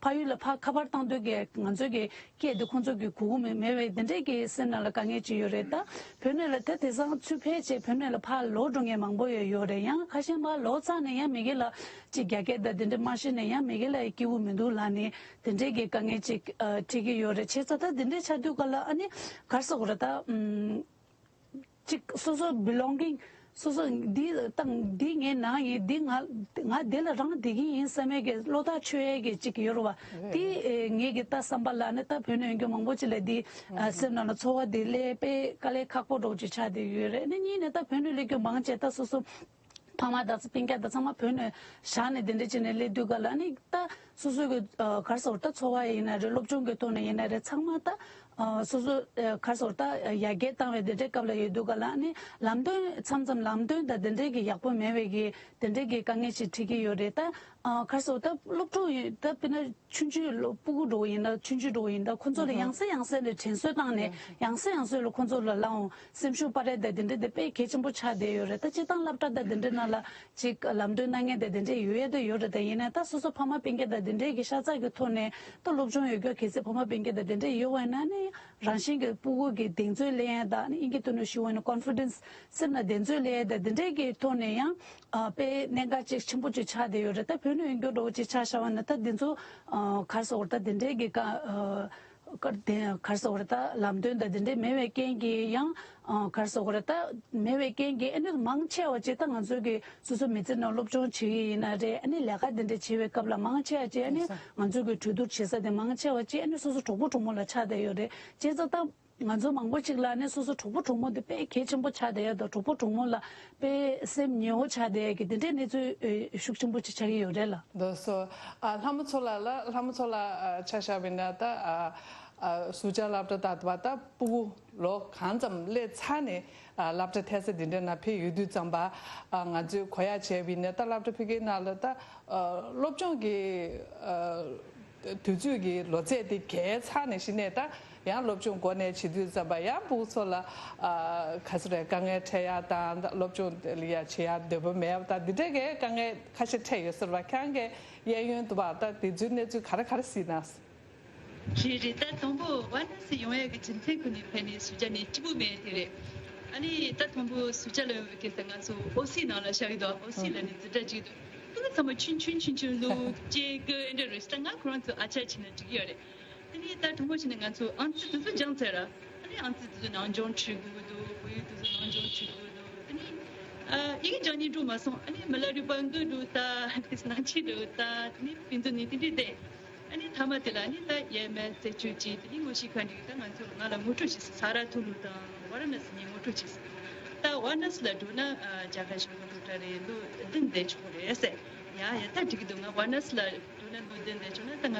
ཕ་ཡུལ་ལ་ཕར་ཁ་པར་བཏང་དུས་ཀྱི་ང་ཚོ་གི་སྐད་དེ་ཁོང་ཚོ་གི་གོ་གི་མེད་མེད་པའི་དེ་འདྲས་ཀྱི་སེམས་ནང་ལ་དཀའ་ངལ་ཅིག་ཡོད་རེད། ད་བོད་ནས་ལ་ད་དེང་སང་ཚུར་ཕེབས་བྱས་བོད་ནས་ལ་ཕར་ལོག་འགྲོ་མཁན་མང་པོ་ཡོད་ཡོད་རེད། ཡང་ཁ་ཤས་མར་ལོག་ཚར་ནས་ཡང་མི་སྒེར་ལ་ཅིག་རྒྱ་སྐད་དང་དེ་འདྲས་མ་ཤེས་ནས་ཡང་མི་སྒེར་ལ་སྐྱིད་པོ་མི་འདུག་ལབ་ནས་དེ་འདྲས་ཀྱི་དཀའ་ངལ་ཅིག་ཨ་འཕྲད་ཀྱི་ཡོད་རེད། བྱས་ཙང་ད་དེ་འདྲས་ཆགས་དུས་ག་ལ་ཨ་ནི་ག་རེ་ཟེར་དགོས་རེད། ད་ཨམ་ཅིག་སོ་སོ་belonging སོ་སོ་འདི་ད་འདི་ངའི་ནང་ཡིན། འདི་ང་ང་འདི་ལ་རང་བསྡད་ཀྱི་ཡིན་བསམ་ཡས་ཀྱི་བློ་ཐག་ཆོད་ཡས་ཀྱི་ཅིག་ཡོད་རེད་བ། དེ་ཨེ་ངེད་ཀྱི་ད་བསམ་པ་ལ་ནི་ད་བོད་ནས་ཡོང་རྒྱུ་མང་པོ་ཅིག་ལ་འདི་ཨ་སེམས་ནང་ལ་ཚོར་བ་འདི་སླེབས་པས་དཀའ་ལས་ཁག་པོ་འདྲ་བོ་ཅིག་ཆགས་བསྡད་ཡོད་རེད། ནི་གཉིས་ནས་ད་བོད་ནས་སླེབས་རྒྱུ་མང་ཆེ་ད་སོ་སོ་ཕ་མ་དང་སྤུན་ཀྱག་དང་ཚང་མ་བོད་ནས་བཞག་ནས་དེ་འདྲ་བྱས་ནས་སླེབས་དུས་ག་ལ་ནི་ད་སོ་སོ་གི་ཨ་ག་རེ་ཟེར་ད་འཚོ་བ་ཡིན་ན་རེད། སློབ་སྦྱོང་གི་ཐོག་ནས་ཡིན་ན་རེད། ཚང་མ་ད་ཨ་སོ་སོ་ཨ་ག་རེ་ཟེར་ད་ཡར་རྒྱས་བཏང་བའི་དེ་འདྲའི་སྐབས་ལ་ཡོད་དུས་ག་ལ་ནི་ལམ་སྟོན་མཚམས་མཚམས་ལམ་སྟོན་དང་དེ་འདྲའི་གི་ཡག་པོ་མེད་པའི་གི་དེ་འདྲའི་གི་དཀའ་ངལ་ཞིག་འཕྲད་ཀྱི་ཡོད་རེད། ད་ཨ་ག་རེ་ཟེར་ད་སློབ་ཕྲུག་ཡིན་ད་དཔེར་ན་ཆུང་ཆུང་སློབ་ཕྲུག་འགྲོ་ཡིན་ན་ཆུང་ཆུང་འགྲོ་ཡིན་ད་ཁོང་ཚོ་ལ་ཡང་སེ་ཡང་སེ་ནས་དྲན་གསོ་བཏང་ནས་ཡང་སེ་ཡང་སེ་ལ་ཁོང་ཚོ་ལ་ལའང་སེམས་ཤུགས་སྤར་ཡས་དང་དེ་འདྲ་དེ་དཔེ་གལ་ཆེན་པོ་ཆགས་བསྡད་ཡོད་རེད། ད་སྤྱིར་བཏང་སློབ་གྲྭ་དང་དེ་འདྲ་ནང་ལ་ཅིག་ལམ་སྟོན་གནང་མཁན་དང་དེ་འདྲ་ཡོད་ཡས་དེ་ཡོད་རེད། ད་ཡིན་ན་ད་སོ་སོ་ཕ་མ་སྤུན་ཀྱག་དང་དེ་འདྲའི་གི་ཤ་ཚ་གི་ཐོག་ནས་ད་སློབ་སྦྱོང་ཡོད་རྒྱུ་གལ་སྲིད་ཕ་མ་སྤུན་ཀྱག་དང་དེ་འདྲ་ཡོད་པ་ཡིན་ན་ནི་རང་བཞིན་གི་སྤུ་གུ་གི་གདེང་ཚོད་སླེབས་ཡས་དང་ཨིན་སྐད་ཐོག་ནས་ཞུ་བ་ཡིན་ན་confidence སེམས་ལ་གདེང་ཚོད་སླེབས་ཡས་དང་དེ་འདྲའི་གི་ཐོག་ནས་ཡང་ཨ་དཔེ་གནད་འགག་ཅིག་ཆེན་པོ་ཅིག་ཆགས་བསྡད་ཡོད་རེད། ད་བོད་ནས་ཡོང་རྒྱུ་འདྲ་བོ་ཅིག་ཆ་བཞག་པ་ན་ད་འདི་ཚོ་ཨ་ག་རེ་ཟེར་དགོས་རེད། ད་དེ་འདྲའི་གི་ཀ་ཨ་ག་དེ་ག་རེ་ཟེར་དགོས་རེད། ད་ལམ་སྟོན་དང་དེ་འདྲའི་མེད་པའི་རྐྱེན་གྱིས་ཡང་ཨ་ག་རེ་ཟེར་དགོས་རེད། ད་མེད་པའི་རྐྱེན་གྱིས་ཨ་ནི་མང་ཆེ་བ་ཅིག་ད་ང་ཚོའི་གི་སོ་སོ་མི་ཚེ་ནང་སློབ་སྦྱོང་བྱེད་ཀྱི་ཡིན་ན་རེད། ཨ་ནི་ལས་ཀ་དེ་འདྲ་བྱེད་པའི་སྐབས་ལ་མང་ཆེ་བ་ཅིག་ཨ་ནི་ང་ཚོའི་གི་གྲོས་བསྡུར་བྱེད་ས་དེ་མང་ཆེ་བ་ཅིག་ཨ་ནི་སོ་སོ་གྲོགས་པོ་གྲོགས་མོ་ལ་ཆགས་བསྡད་ཡོད་རེད། བྱས་ཙང་ད། ང་ཚོ་མང་པོ་ཅིག་ལ་ནི་སོ་སོ་གྲོགས་པོ་གྲོགས་མོ་དེ་དཔེ་གལ་ཆེན་པོ་ཆགས་བསྡད་ཡ་དང་། གྲོགས་པོ་གྲོགས་མོ་ལ་དཔེ་སེམས་ཉེ་བོ་ཆགས་བསྡད་ཡ་གི་དེ་འདྲའི་གནས་ཚུལ་ཨེ་ཤུགས་ཆེན་པོ་ཅིག་ཆགས་ཀྱི་ཡོད་རེད་ལ། ལགས་སོ། ཨ་ལྷ་མོ་མཚོ་ལགས་ལ། ལྷ་མོ་མཚོ་ལགས་ཨ་ཆ་བཞག་པ་ཡིན་ན་ད་ཨ་ཨ་ཟུར་བཅད་སློབ་གྲྭ་དང་དུ་བ་ད་ཕྲུ་གུ་ལོ་གང་ཙམ་སླེབས་ཚར་ནས་ཨ་སློབ་གྲྭ་ཐད་ས་འདི་འདྲ་ན་ཕེབས་ཡོད་དུས་ཙམ་པ། ཨ་ང་ཚོས་གོ་ཡ་བྱས་པ་ཡིན་ན་ད་སློབ་གྲྭ་ཕ་གིའི་ནང་ལ་ད་ཨ་སློབ་སྦྱོང་གི་ཨ་དུས་ཚོད་ཀྱི་ལོ་ཚད་དེ་བརྒལ་ཚར་ནས་གཞི་ནས་ད་ཡང་སློབ་སྦྱོང་འགོ་ནས་བྱེད་དུས་ཙམ་པ་ཡང་ཕྲུ་གུ་ཚོ་ལ་ཨ་ག་ཚོད་རེད། དཀའ་ངལ་འཕྲད་ཡ་དང་། སློབ་སྦྱོང་ལ་ཡ་བྱེད་ཡ་འདོད་པ་མེད་པ་དང་། འདི་འདྲ་གི་དཀའ་ངལ་ཁ་ཤས་འཕྲད་ཡོད་ས་རེད་པ། ཁྱེད་རང་གི་གཡས་གཡོན་དུ་བ་ད་དེ་ཚོའི་གནས་ཚུལ་ག་རེ་ག་རེ་གཟིགས་ན། རེད་རེད། ད་དང་པོ་ཝ་ན་སི་ཡོང་ཡ་གི་རྒྱུ་མཚན་ཁོ་ནས་ཕེབས་ནས་ཟུར་བཅད་ནས་སྐྱིད་པོ་མེད་དེ་རེད། ཨ་ནི་ད་དང་པོ་ཟུར་བཅད་ལ་ཡོང་བའི་སྐབས་སུ་ང་ཚོ་ཨོ་སི་ནང་ལ་བཞག་གི་འདུག་ཨོ་སི་ལ་ནི་འཛིན་གྲྭ་གཅིག་འདུག་ཁོ་ཚང་མ་ཆུང་ཆུང་ཆུང་ཆུང་ལོ་བརྒྱད་དགུ་ཨེ་འདྲ་རེད། ད་ང་ཁོ་རང་ཚོ་ཨ་ཅག་བྱས་ན་འགྲིག་གི་ཡོད་རེད། དེ་ནས་ད་དང་པོ་བྱས་ནས་ང་ཚོ་ཨང་རྩིས་དེ་ཚོ་སྦྱངས་ཚར་ར། ཨ་ནི་ཨང་རྩིས་དེ་ཚོ་ནང་སྦྱོང་བྱེད་དགོས་འདུག་བོད་ཡིག་དེ་ཚོ་ནང་སྦྱོང་བྱེད་དགོས་འདུག་དེ་ནས་ཨ་ཡི་གེ་སྦྱང་ནས་འགྲོ་མ་སོང་། ཨ་ནི་མི་ལ་རུས་པ་འགུལ་འགྲོ་ད། དེ་ནང་ཆེ་འགྲོ་ད། དེ་ནས་དཔེ་མཛོད་ནས་དེ་འདྲས་བསྡད། ཨ་ནི་མཐའ་མ་དེ་ལ་ཨ་ནི་ད་ཡས་མས་རྩད་གཅོད་བྱས། དེ་ནས་ངོ་ཤེས་ཁ་འདྲིས་ད་ང་ཚོ་ང་ལ་ངོ་སྤྲོད་བྱས་སོང་། ས་ར་ཐུ་ལུ་དང་ཝ་ར་ཎ་སི་ནས་ངོ་སྤྲོད་བྱས་སོང་། ད་ཝ་ར་ཎ་སི་ལ་འགྲོ་ན་ཨ་རྒྱ་གར་གཞུང་གི་སློབ་གྲྭ་རེད། ལོ་བདུན་བསྡད་ཆོག་གི་རེད་ཟེར། ཡ་ཡ་ད་འགྲིག་གི་འདུག་ང་ཝ་ར་ཎ་སི་ལ་འགྲོ་ན་ལོ་བདུན་བསྡད་ཆོག་ན་ད་ང་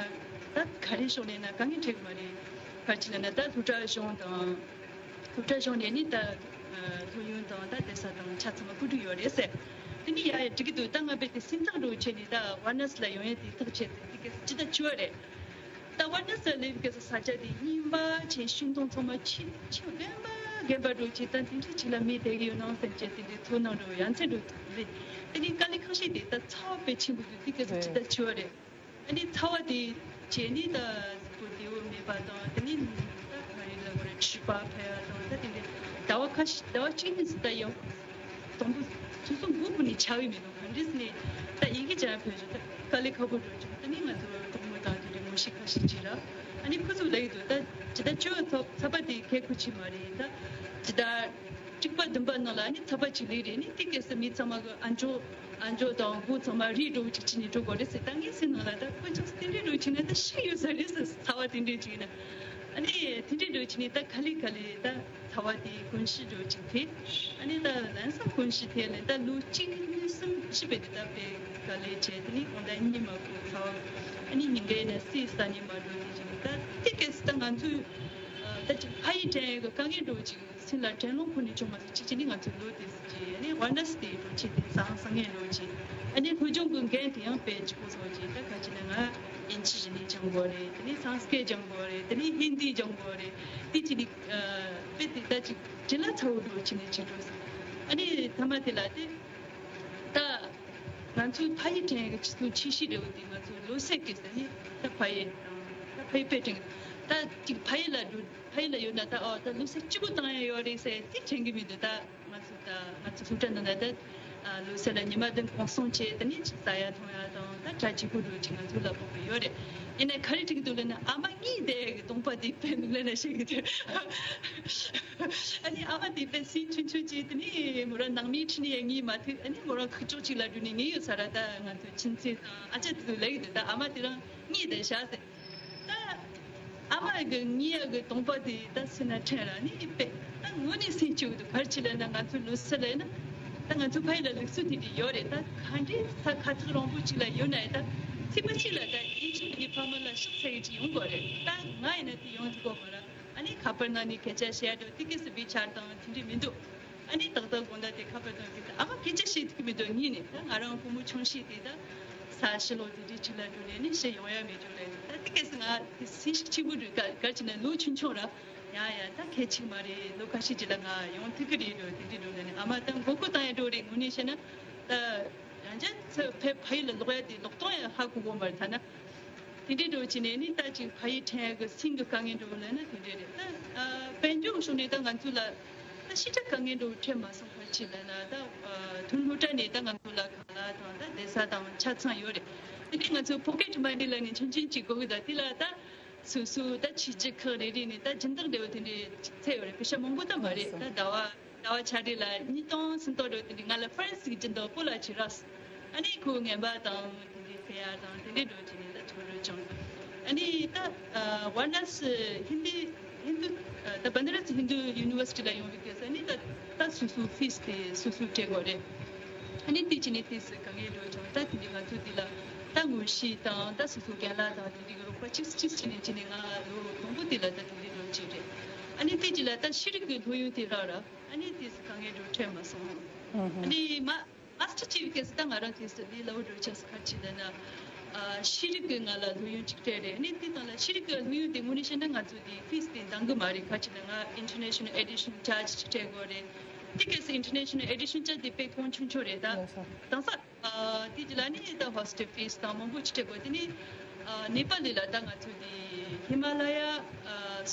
ད་ག་རེ་ཕྱོགས་ནས་ན་དཀའ་ངལ་འཕྲད་གི་མ་རེད། ག་རེ་བྱས་ན་ན་ད་སློབ་གྲྭ་གཞུང་དང་། སློབ་གྲྭ་གཞུང་ནས་ནི་ད་ཨ་སློབ་ཡོན་དང་ད་བསྡད་ས་དང་ཆ་ཚང་མ་བཀོད་སྒྲིག་ཡོད་རེད་ཟེར། དེ་ནི་ཡ་ཡ་འགྲིག་གི་འདུག་ད་ང་རྦད་དེ་སེམས་ཐག་འགྲོ་བྱས་ནས་ད་ཝ་ར་ཎ་སི་ལ་ཡོང་ཡས་དེ་ཐག་བཅད་དེ་དེ་ག་ཅི་ད་བྱས་པ་རེད། ད་ཝ་ར་ཎ་སི་ལ་སླེབས་སྐབས་སུ་ས་ཆ་དེ་རྙིང་པ་བྱས། ཤིང་སྡོང་ཚང་མ་ཆེ་ཆེ་རྒན་པ་རྒན་པ་འགྲོ་བྱས། ད་དེ་འདྲའི་ཅིག་ལ་མི་བསྡད་ཀྱི་ཡོད་ནམ་བསམ་བྱས། དེ་འདྲའི་ཚོར་སྣང་འགྲོ་ཡ་མཚན་འགྲོ་རེད། དེ་ནི་དཀའ་ལས་ཁག་ཤོས་དེ་ད་ཚ་བ་དཔེ་ཆེན་པོ་འདུག་དེ་ག་ཅི་ད་བྱས་པ་རེད། ཨ་ནི་ཚ་བ་དེ་བྱས་ནི་ད་གཟུགས་པོ་བདེ་བོ་མེད་པ་དང་། དེ་ནི་ད་ག་རེ་ལབ་དགོས་རེད། མཁྲིས་པ་འཕེལ་ཡ་དང་། ད་དེ་འདྲའི་ཟླ་བ་ཁ་ཤས་ཟླ་བ་གཅིག་གཉིས་སུ་ད་ཡང་དང་པོ་སོ་སོ་མགོ་ཕུད་ནས་ཆགས་ཡོད་མེད་དང་། ག་འདྲས་ནས་ད་ཡི་གེ་སྦྱང་ཕོད་ཞིག་ད་དཀའ་ལས་ཁག་པོ་འགྲོ་བྱུང་། དེ་ནི་ང་ཚོ་གྲོགས་མོ་དང་དེ་འདྲའི་ངོ་ཤེས་ཁ་ཤས་ཅིག་ར། ཨ་ནི་ཁོ་ཚོ་ལབ་ཀྱི་འདུག་ད་ཇི་ལྟར་བཅོས་ཚ་ཚ་བ་དེ་གལ་ཁུ་ཆེ་མ་རེད། ད་ཇི་ལྟར་དྲུག་པ་བདུན་པ་ནང་ལ་ནི་ཚ་བ་ཅིག་སླེབས་རེད། ནི་དེ་སྐབས་སུ་མི་ཚང་མ་གི་ཨ་མཆོག་ཨ་མཆོག་དང་མགོ་ཚང་མ་རིལ་འགྲོ་ཅིག་བྱས་ནས་འགྲོ་དགོས་རེད་ཟེར། ད་ངའི་སེམས་ནང་ལ་ད་དཀོན་མཆོག་གསུམ་དེ་འདྲའི་འགྲོ་བྱས་ན་ད་ཤི་ཡོད་ས་རེད་ཟེར། ཚ་བ་དེ་འདྲའི་བྱས་ན། ཨ་ནི་དེ་འདྲའི་འགྲོ་བྱས་ནས་ད་ག་ལེ་ག་ལེ་ད་ཚ་བ་དེ་ཀུན་གཞི་འགྲོ་ཅིག་ཐེབས། ཨ་ནི་ད་ལམ་སང་ཀུན་གཞི་ཐེབས་ལ་ད་ལོ་གཅིག་གཉིས་གསུམ་བཞི་བས་དེ་ད་དཔེ་ག་ལེ་བྱས། དེ་ནི་གང་ལྟར་གཉིད་མ་ཁུག་ཚ་བ། ཨ་ནི་ཉིན་དཀར་ན་སྲིད་ས་ནི་མ་འགྲོ་དེ་བྱས་ནས། ད་དེ་སྐབས་སུ་ད་ང་ཚོས་ད་ཅིག་ཕ་ཡི་དྲན་གི་དཀའ་ངལ་འགྲོ་ཅིག་སེམས་ལ་དྲན་ལོང་ཁོ་ནས་བྱུང་མ་སོང་། གཅིག་བྱས་ནས་ང་ཚོའི་ལོ་དེ་ཚོ་གི་ཨ་ནི་ཝ་ར་ཎ་སི་དེ་འགྲོ་ཆེད་དེ་ཟང་ཟང་ངེ་འགྲོ་ཅིག་ཨ་ནི་སློབ་སྦྱོང་གི་འགན་དེ་ཡང་དཔེ་ལྗིད་པོ་ཚོགས་ཀྱི། ད་ག་ཅི་ན་ང་དབྱིན་ཇི་རིག་གནས་སྦྱང་དགོས་རེད། དེ་ནས་སཾ་སྐྲྀཏ་སྦྱང་དགོས་རེད། དེ་ནས་ཧིན་དི་སྦྱང་དགོས་རེད། དེ་ཅི་ནི་དཔེ་དེ་ད་ཅིག་བྲེལ་ལ་ཚ་བོ་འགྲོ་ཅིག་ནས་ཅིག་འགྲོ་སོང་། ཨ་ནི་མཐའ་མ་དེ་ལ་དེ་ད་ང་ཚོའི་ཕ་ཡུལ་དྲན་གི་ཆེ་ཆུང་ཆེ་ཤོས་འདྲ་བོ་དེ་ང་ཚོའི་ལོ་གསར་གི་ཟེར་ནི་ད་ཕ་ཡུལ་དང་ད་ཕ་ཡུལ་དཔེ་དྲན་གི། ད་ཅིག་ཕ་ཡུལ་ལ་འགྲོ་ཕ་ཡུལ་ལ་ཡོད་ན་ད་ཨོ་ད་ལོ་གསར་སྐྱིད་པོ་བཏང་ཡ་ཡོད་རེད་ཟེར་དེ་དྲན་གི་མི་འདུག་ད་ང་ཚོ་ད་ང་ཚོ་སློབ་གྲྭ་ནང་ན་ད་ལོ་གསར་ལ་ཉི་མ་བདུན་གུང་སེང་བྱས། དེ་ནས་ཅིག་ཟ་ཡ་འཐུང་ཡ་དང་ད་གྲ་སྐྱིད་པོ་འགྲོ་ཅིག་ང་ཚོ་ལ་ཕོག་གི་ཡོད་རེད། ཡིན་ནའི་ག་རེ་དྲན་གི་འདུག་ལབ་ན་ཨ་མ་གཉིད་བསྡད་ཡ་གི་གདོང་པ་དེ་དཔེ་མི་ལེན་ན་ཤེས་གི་འདུག་ཨ་ནི་ཨ་མ་དེ་དཔེ་སེམས་ཆུང་ཆུང་བྱས། དེ་ནས་མོ་རང་ནང་མིའི་ཁྲིད་ནས་ཡ་གཉིད་མ་ཐུག་ཨ་ནི་མོ་རང་ཁུག་ཀྱོག་ཅིག་ལ་འགྲོ་ནས་ངས་ཡོད་ས་ར། ད་ང་ཚོ་ཁྱིམ་མཚེས་དང་ཨ་ཅག་དེ་ཚོ་ལབ་ཡོད་འདུག་ད་ཨ་མ་དེ་རང་གཉིད་བསྡད་ཤག་ཟེར། ད་ཨ་མ་གི་གཉིད་ཡ་གི་གདོང་པ་དེ་ད་སེམས་ན་དྲན་ར་ནི་དཔེ་ད་དངོས་གནས་སེམས་སྐྱོ་གི་འདུག་ག་རེ་བྱས་ལབ་ན་ང་ཚོ་ལོ་གསར་ལབ་ན་ད་ང་ཚོ་ཕ་ཡུལ་ལ་ལུགས་སྲོལ་དེ་འདྲ་ཡོད་རེད། ད་ག་འདྲའི་ས་ཁ་ཐག་རིང་པོ་ཅིག་ལ་ཡོད་ན་ཡང་ད་ཚེས་པ་གཅིག་ལ་ད་ཡིན་གཅིག་མིན་གཅིག་ཕ་མ་ལ་ཕྱག་འཚལ་གི་ཅིག་ཡོང་དགོས་རེད། ད་ང་ཡིན་ན་དེ་ཡོང་ཐུབ་ཀྱི་མ་རེད། ཨ་ནི་ཁ་པར་ནང་ནས་སྐད་ཆ་བཤད་འགྲོ་དེ་སྐད་སུ་བི་ཆར་དང་དེ་འདྲ་མི་འདུག་ཨ་ནི་ཏག་ཏག་དགོང་དག་དེ་ཁ་པར་དང་དེ་ད་ཨ་མ་སྐད་ཆ་བཤད་ཐུབ་ཀྱི་མི་འདུག་གཉིས་ནས་ད་ང་རང་བུ་མོ་ཆུང་ཤོས་དེ་ད་ས་ཕྱི་ལོགས་དེ་འདྲའི་ཅིག་ལ་འགྲོ་ནས་ནི་ཞེ་ཡོང་ཡ་མེད་འགྲོ་ལས། ད་དེ་སྐད་སུ་ང་དེ་སེམས་ཤུགས་ཆེན་པོ་འདུག་ག་ག་རེ་བྱས་ན་ལོ་ཆུང་ཆུང་ར། ཡ་ཡ་ད་གལ་ཆེ་གི་མ་རེད། ལོ་ཁ་ཤས་ཅིག་ལ་ང་ཡོང་ཐུབ་ཀྱི་རེད་འགྲོ་དེ་འདྲའི་འགྲོ་ལས་ནི་ཨ་མ་ད་མགོ་སྐོར་བཏང་ཡ་འགྲོ་རེད། དངོས་གནས་བཤད་ན་ད་རང་ཅག་ཚོ་ཕ་ཕ་ཡུལ་ལ་ལོག་ཡ་དེ་ལོག་གཏོང་ཡ་ཧ་གོ་གོ་མ་རེད་ཐ་ན། དེ་འདྲའི་འགྲོ་བྱས་ནས་ནི་ད་ཅིག་ཕ་ཡུལ་དྲན་ཡ་གི་སེམས་ཀྱི་དཀའ་ངལ་འགྲོ་ལབ་ན་དེ་འདྲའི་རེད། ད་ཨ་དཔལ་འབྱོར་ཕྱོགས་ནས་ད་ང་ཚོ་ལ་ད་ཞེ་དྲག་དཀའ་ངལ་འགྲོ་འཕྲད་མ་སོང་། ག་རེ་བྱས་ལབ་ན་ད་ཨ་ཐོན་སློབ་གྲྭ་ནས་ད་ང་ཚོ་ལ་ཁང་གླ་དང་ད་བསྡད་ས་དང་ཆ་ཚང་ཡོད་རེད། དེ་ནས་ང་ཚོ་ཕོ་ཁེ་ཊི་མ་ནི་ལབ་ནས་ཆུང་ཆུང་ཅིག་དགོས་ཀྱི། ད་དེ་ལ་ད་སོ་སོ་ད་ཕྱི་རྒྱལ་ཁག་རེ་རེ་ནས་ད་སྦྱིན་བདག་འདྲ་བོ་དེ་འདྲའི་ཚད་ཡོད་རེད། པེ་ཤ་མང་པོ་ད་མ་རེད། ད་ཟླ་བ་ཟླ་བ་ཆ་རེ་ལ་ཉིས་སྟོང་སུམ་སྟོང་འགྲོ་དེ་འདྲའི་ང་ལ་ཧྥ་རན་སི་གི་སྦྱིན་བདག་སྤོ་ལགས་ཅིག་རག་སོང་། ཨ་ནི་ཁོ་ངན་པ་དང་དེ་འདྲའི་ཕེ་ཡ་དང་དེ་འདྲའི་འགྲོ་བྱས་ནས་ད་ཐོ་རུ་བྱུང་། ཨ་ནི་ད་ཝ་ར་ཎ་སི་ཧིན་དི་ ཧིན་དུ་ད་བན་དི་ར་སི་ཧིན་དུ་ཡུ་ནི་ཝར་སི་ཊི་ལ་ཡོང་བའི་སྐབས་སུ་ནི་ད་ད་སོ་སོའི་ཕིས་དེ་སོ་སོས་སྤྲད་དགོས་རེད། ཨ་ནི་དེ་བྱས་ནས་དེ་སུ་དཀའ་ངལ་འགྲོ་བྱུང་། ད་དེ་འདྲ་ང་ཚོ་འདི་ལ་ད་ངོ་ཤེས་དང་ད་སོ་སོའི་རྒན་ལགས་དང་དེ་འདྲའི་རོགས་པ་གཅིག་གཅིག་བྱས་ནས་བྱས་ནས་ང་ལོ་དང་པོ་དེ་ལ་ད་དེ་འདྲ་འགྲོ་བྱས་རེད། ཨ་ནི་དེ་རྗེས་ལ་ད་ཤེས་རིག་གི་སློབ་ཡོན་དེ་རག་ར། ཨ་ནི་དེ་སུ་དཀའ་ངལ་འགྲོ་འཕྲད་མ་སོང་། ཨ་ནི་མ་མ་སི་ཊར་བྱས་པའི་སྐབས་སུ་ད་ང་རང་དེ་སུ་ལས་སླ་བོ་འགྲོ་ཆགས་སུ་ག་རེ་བྱས་ལབ་ན། ཨ་ཤེས་རིག་གི་ང་ལ་སློབ་ཡོན་གཅིག་སྤྲད་རེད། ཨ་ནི་དེ་དང་ལ་ཤེས་རིག་གི་སློབ་ཡོན་དེ་དངོས་གནས་བཤད་ན་ང་ཚོ་དེ་ཕིས་དེ་འདང་གི་མ་རེད། ག་རེ་བྱས་ན་ང་ཨིན་ཊར་ནེ་ཤ་ནལ་ཨེ་ཌི་ཤ་ནལ་ཅར་ཇི་གཅིག་སྤྲད་དགོས་རེད། དེ་སྐབས་སུ་ཨིན་ཊར་ནེ་ཤ་ནལ་ཨེ་ཌི་ཤ་ནལ་ཅར་ཇི་དེ་དཔེ་གོང་ཆུང་ཆུང་རེད། ད་ལགས་སོ། དང་ས་ཨ་དེ་རྗེས་ལ་ནི་ད་ཧོ་སི་ཊལ་ཕིས་དང་མང་པོ་ཅིག་སྤྲད་དགོས། དེ་ནི་ཨ་ནེ་པ་ལི་ལ་ད་ང་ཚོ་དེ་Himalaya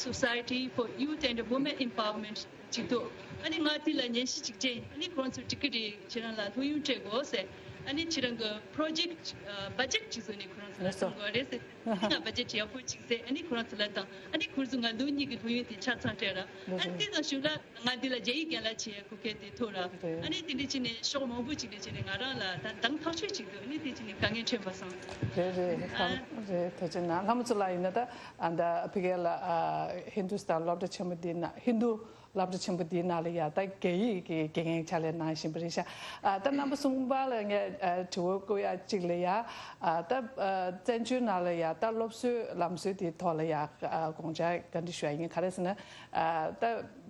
Society for Youth and Women Empowerment ཅིག་འདུག་ཨ་ནི་ང་དེ་ལ་ཉན་ཞིབ་ཅིག་བྱས། ཨ་ནི་ཁོ་རང་ཚོ་འགྲིག་གི་རེད། ཁྱེད་རང་ལ་སློབ་ཡོན་སྤྲད་དགོས་ཟེར། ཨ་ནི་ཁྱེད་རང་གི་པོ་རོ་ཇེཀ་ཊི་ཨ་བ་ཇེ་ཊི་ཅིག་བཟོས་ནས་ཁོ་རང་ཚོ་ལ་ལགས་སོ། གསུང་དགོས་རེད་ཟེར། ཨ་ནི་ང་བ་ཇེ་ཊི་ཡག་པོ་ཅིག་བཟོས། ཨ་ནི་ཁོ་རང་ཚོ་ལ་བཏང་། ཨ་ནི་ཁོ་རང་ཚོ་ང་ལོ་གཉིས་ཀྱི་སློབ་ཡོན་དེ་ཆ་ཚང་སྤྲད་ར། ཨ་ནི་དེ་དང་གཞུག་ལ་ང་འདི་ལ་རྒྱ་ཡིག་རྒན་ལགས་བྱེད་ཡའི་གོ་སྐབས་དེ་ཐོབ་ར། རེད། ཨ་ནི་དེ་འདྲ་བྱས་ནས་ཕྱོགས་མང་པོ་ཅིག་ནས་བྱས་ནས་ང་རང་ལ་ད་འདང་ཐག་ཆོད་ཅིག་འདུག་ཨ་ནི་དེ་བྱས་ནས་དཀའ་ངལ་འཕྲད་མ་སོང་། རེད་རེད། ཨ་ལྷ་རེད། ཐུགས་རྗེ་གནང་། ལྷ་མོ་ཚོ་ལ་ཡིན་ན་ད་ཨ་ད་ཕ་གི་ལ་ཨ་ཧིན་དུ་སི་ཏན་སློབ་གྲྭ་ཆེན་པོ་འདི་ན་ཧིན་དུ་སློབ་གྲྭ་ཆེན་པོ་འདིའི་ནང་ལ་ཡ་ད་རྒྱ་ཡིག་གི་དགེ་རྒན་ཕྱག་ལས་གནང་བཞིན་པ་རེད་ཤག་ཨ་ད་རྣམ་པ་གསུམ་པ་ལ་ངས་ཨ་དྲི་བ་བཀོད་ཡ་གཅིག་ལ་ཡ། ཨ་ད་ཨ་བཙན་བྱོལ་ནང་ལ་ཡ་ད་སློབ་གསོའི་ལམ་སྲོལ་དེའི་ཐོག་ལ་ཡ་ཨ་དགོངས་འཆར་བཀའ་འདྲི་ཞུ་ཡ་ཡིན། ག་རེ་ཟེར་ན། ཨ་ད་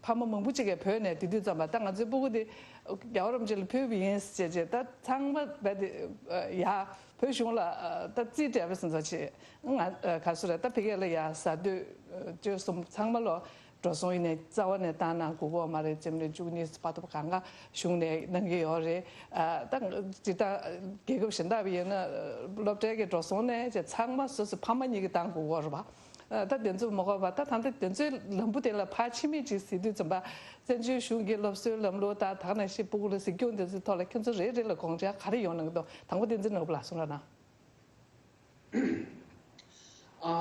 ཕ་མ་མང་པོ་ཅིག་གིས་བོད་ནས་དེ་དུས་ཙམ་པ་ད་ང་ཚོའི་སྤུ་གུ་དེ་རྒྱལ་བ་རིན་པོ་ཆེ་ལ་ཕུལ་བ་ཡིན་ཟེར་བྱས་བྱས། ད་ཚང་མ་རྦད་དེ་ཨ་ཡ་བོད་གཞུང་ལ་ཨ་ད་རྩིས་སྤྲད་པ་ཟེར་ཚོ་བྱས། ང་ཨ་ག་རེ་ཟེར་རེད། ད་ཕ་གི་ལ་ཡ་གཟའ་སྟོད་ཨ་བཅུ་གསུམ་ཚང་མ་ལོ། འགྲོ་སོང་ཡིན་ནའི་རྩ་བ་ནས་བཏང་གནང་དགོས་ཀྱི་ཡོད་མ་རེད། འཛིན་གྲྭ་བཅུ་གཉིས་བར་དུ་གང་ག་གཞུང་ནས་གནང་གི་ཡོད་རེད། ཨ་ད་སྤྱིར་བཏང་རྒྱལ་ཁབ་གཞན་དག་ཡིན་ན་སློབ་གྲྭའི་གི་འགྲོ་སོང་ནས་ཅེས་ཚང་མ་སོ་སོའི་ཕ་མ་གཉིས་ཀྱིས་བཏང་དགོས་ཀྱི་ཡོད་རེད་པ། ཨ་ད་དེ་ཚོ་མ་དགོས་པ། ད་ད་ལྟ་དེ་ཚོའི་ལམ་བུ་དེ་ལ་ཕར་ཕྱིན་མིན་ཅིག་ཟེར་དུས་ཙམ་པ། བཙན་བྱོལ་གཞུང་གི་སློབ་གསོའི་ལམ་ལུགས་དང་ད་ག་ནང་བཞིན་སྤུ་གུ་ལ་གཟིགས་སྐྱོང་དེ་ཚོའི་ཐོག་ལ་ཁྱོད་ཚོ་རེ་རེ་ལ་དགོངས་འཆར་ག་རེ་ཡོད་གནང་གི་འདུག་དང་པོ་བསྟན་འཛིན་ནོར་བུ་ལགས་གསུང་རོགས་གནང་། ཨ་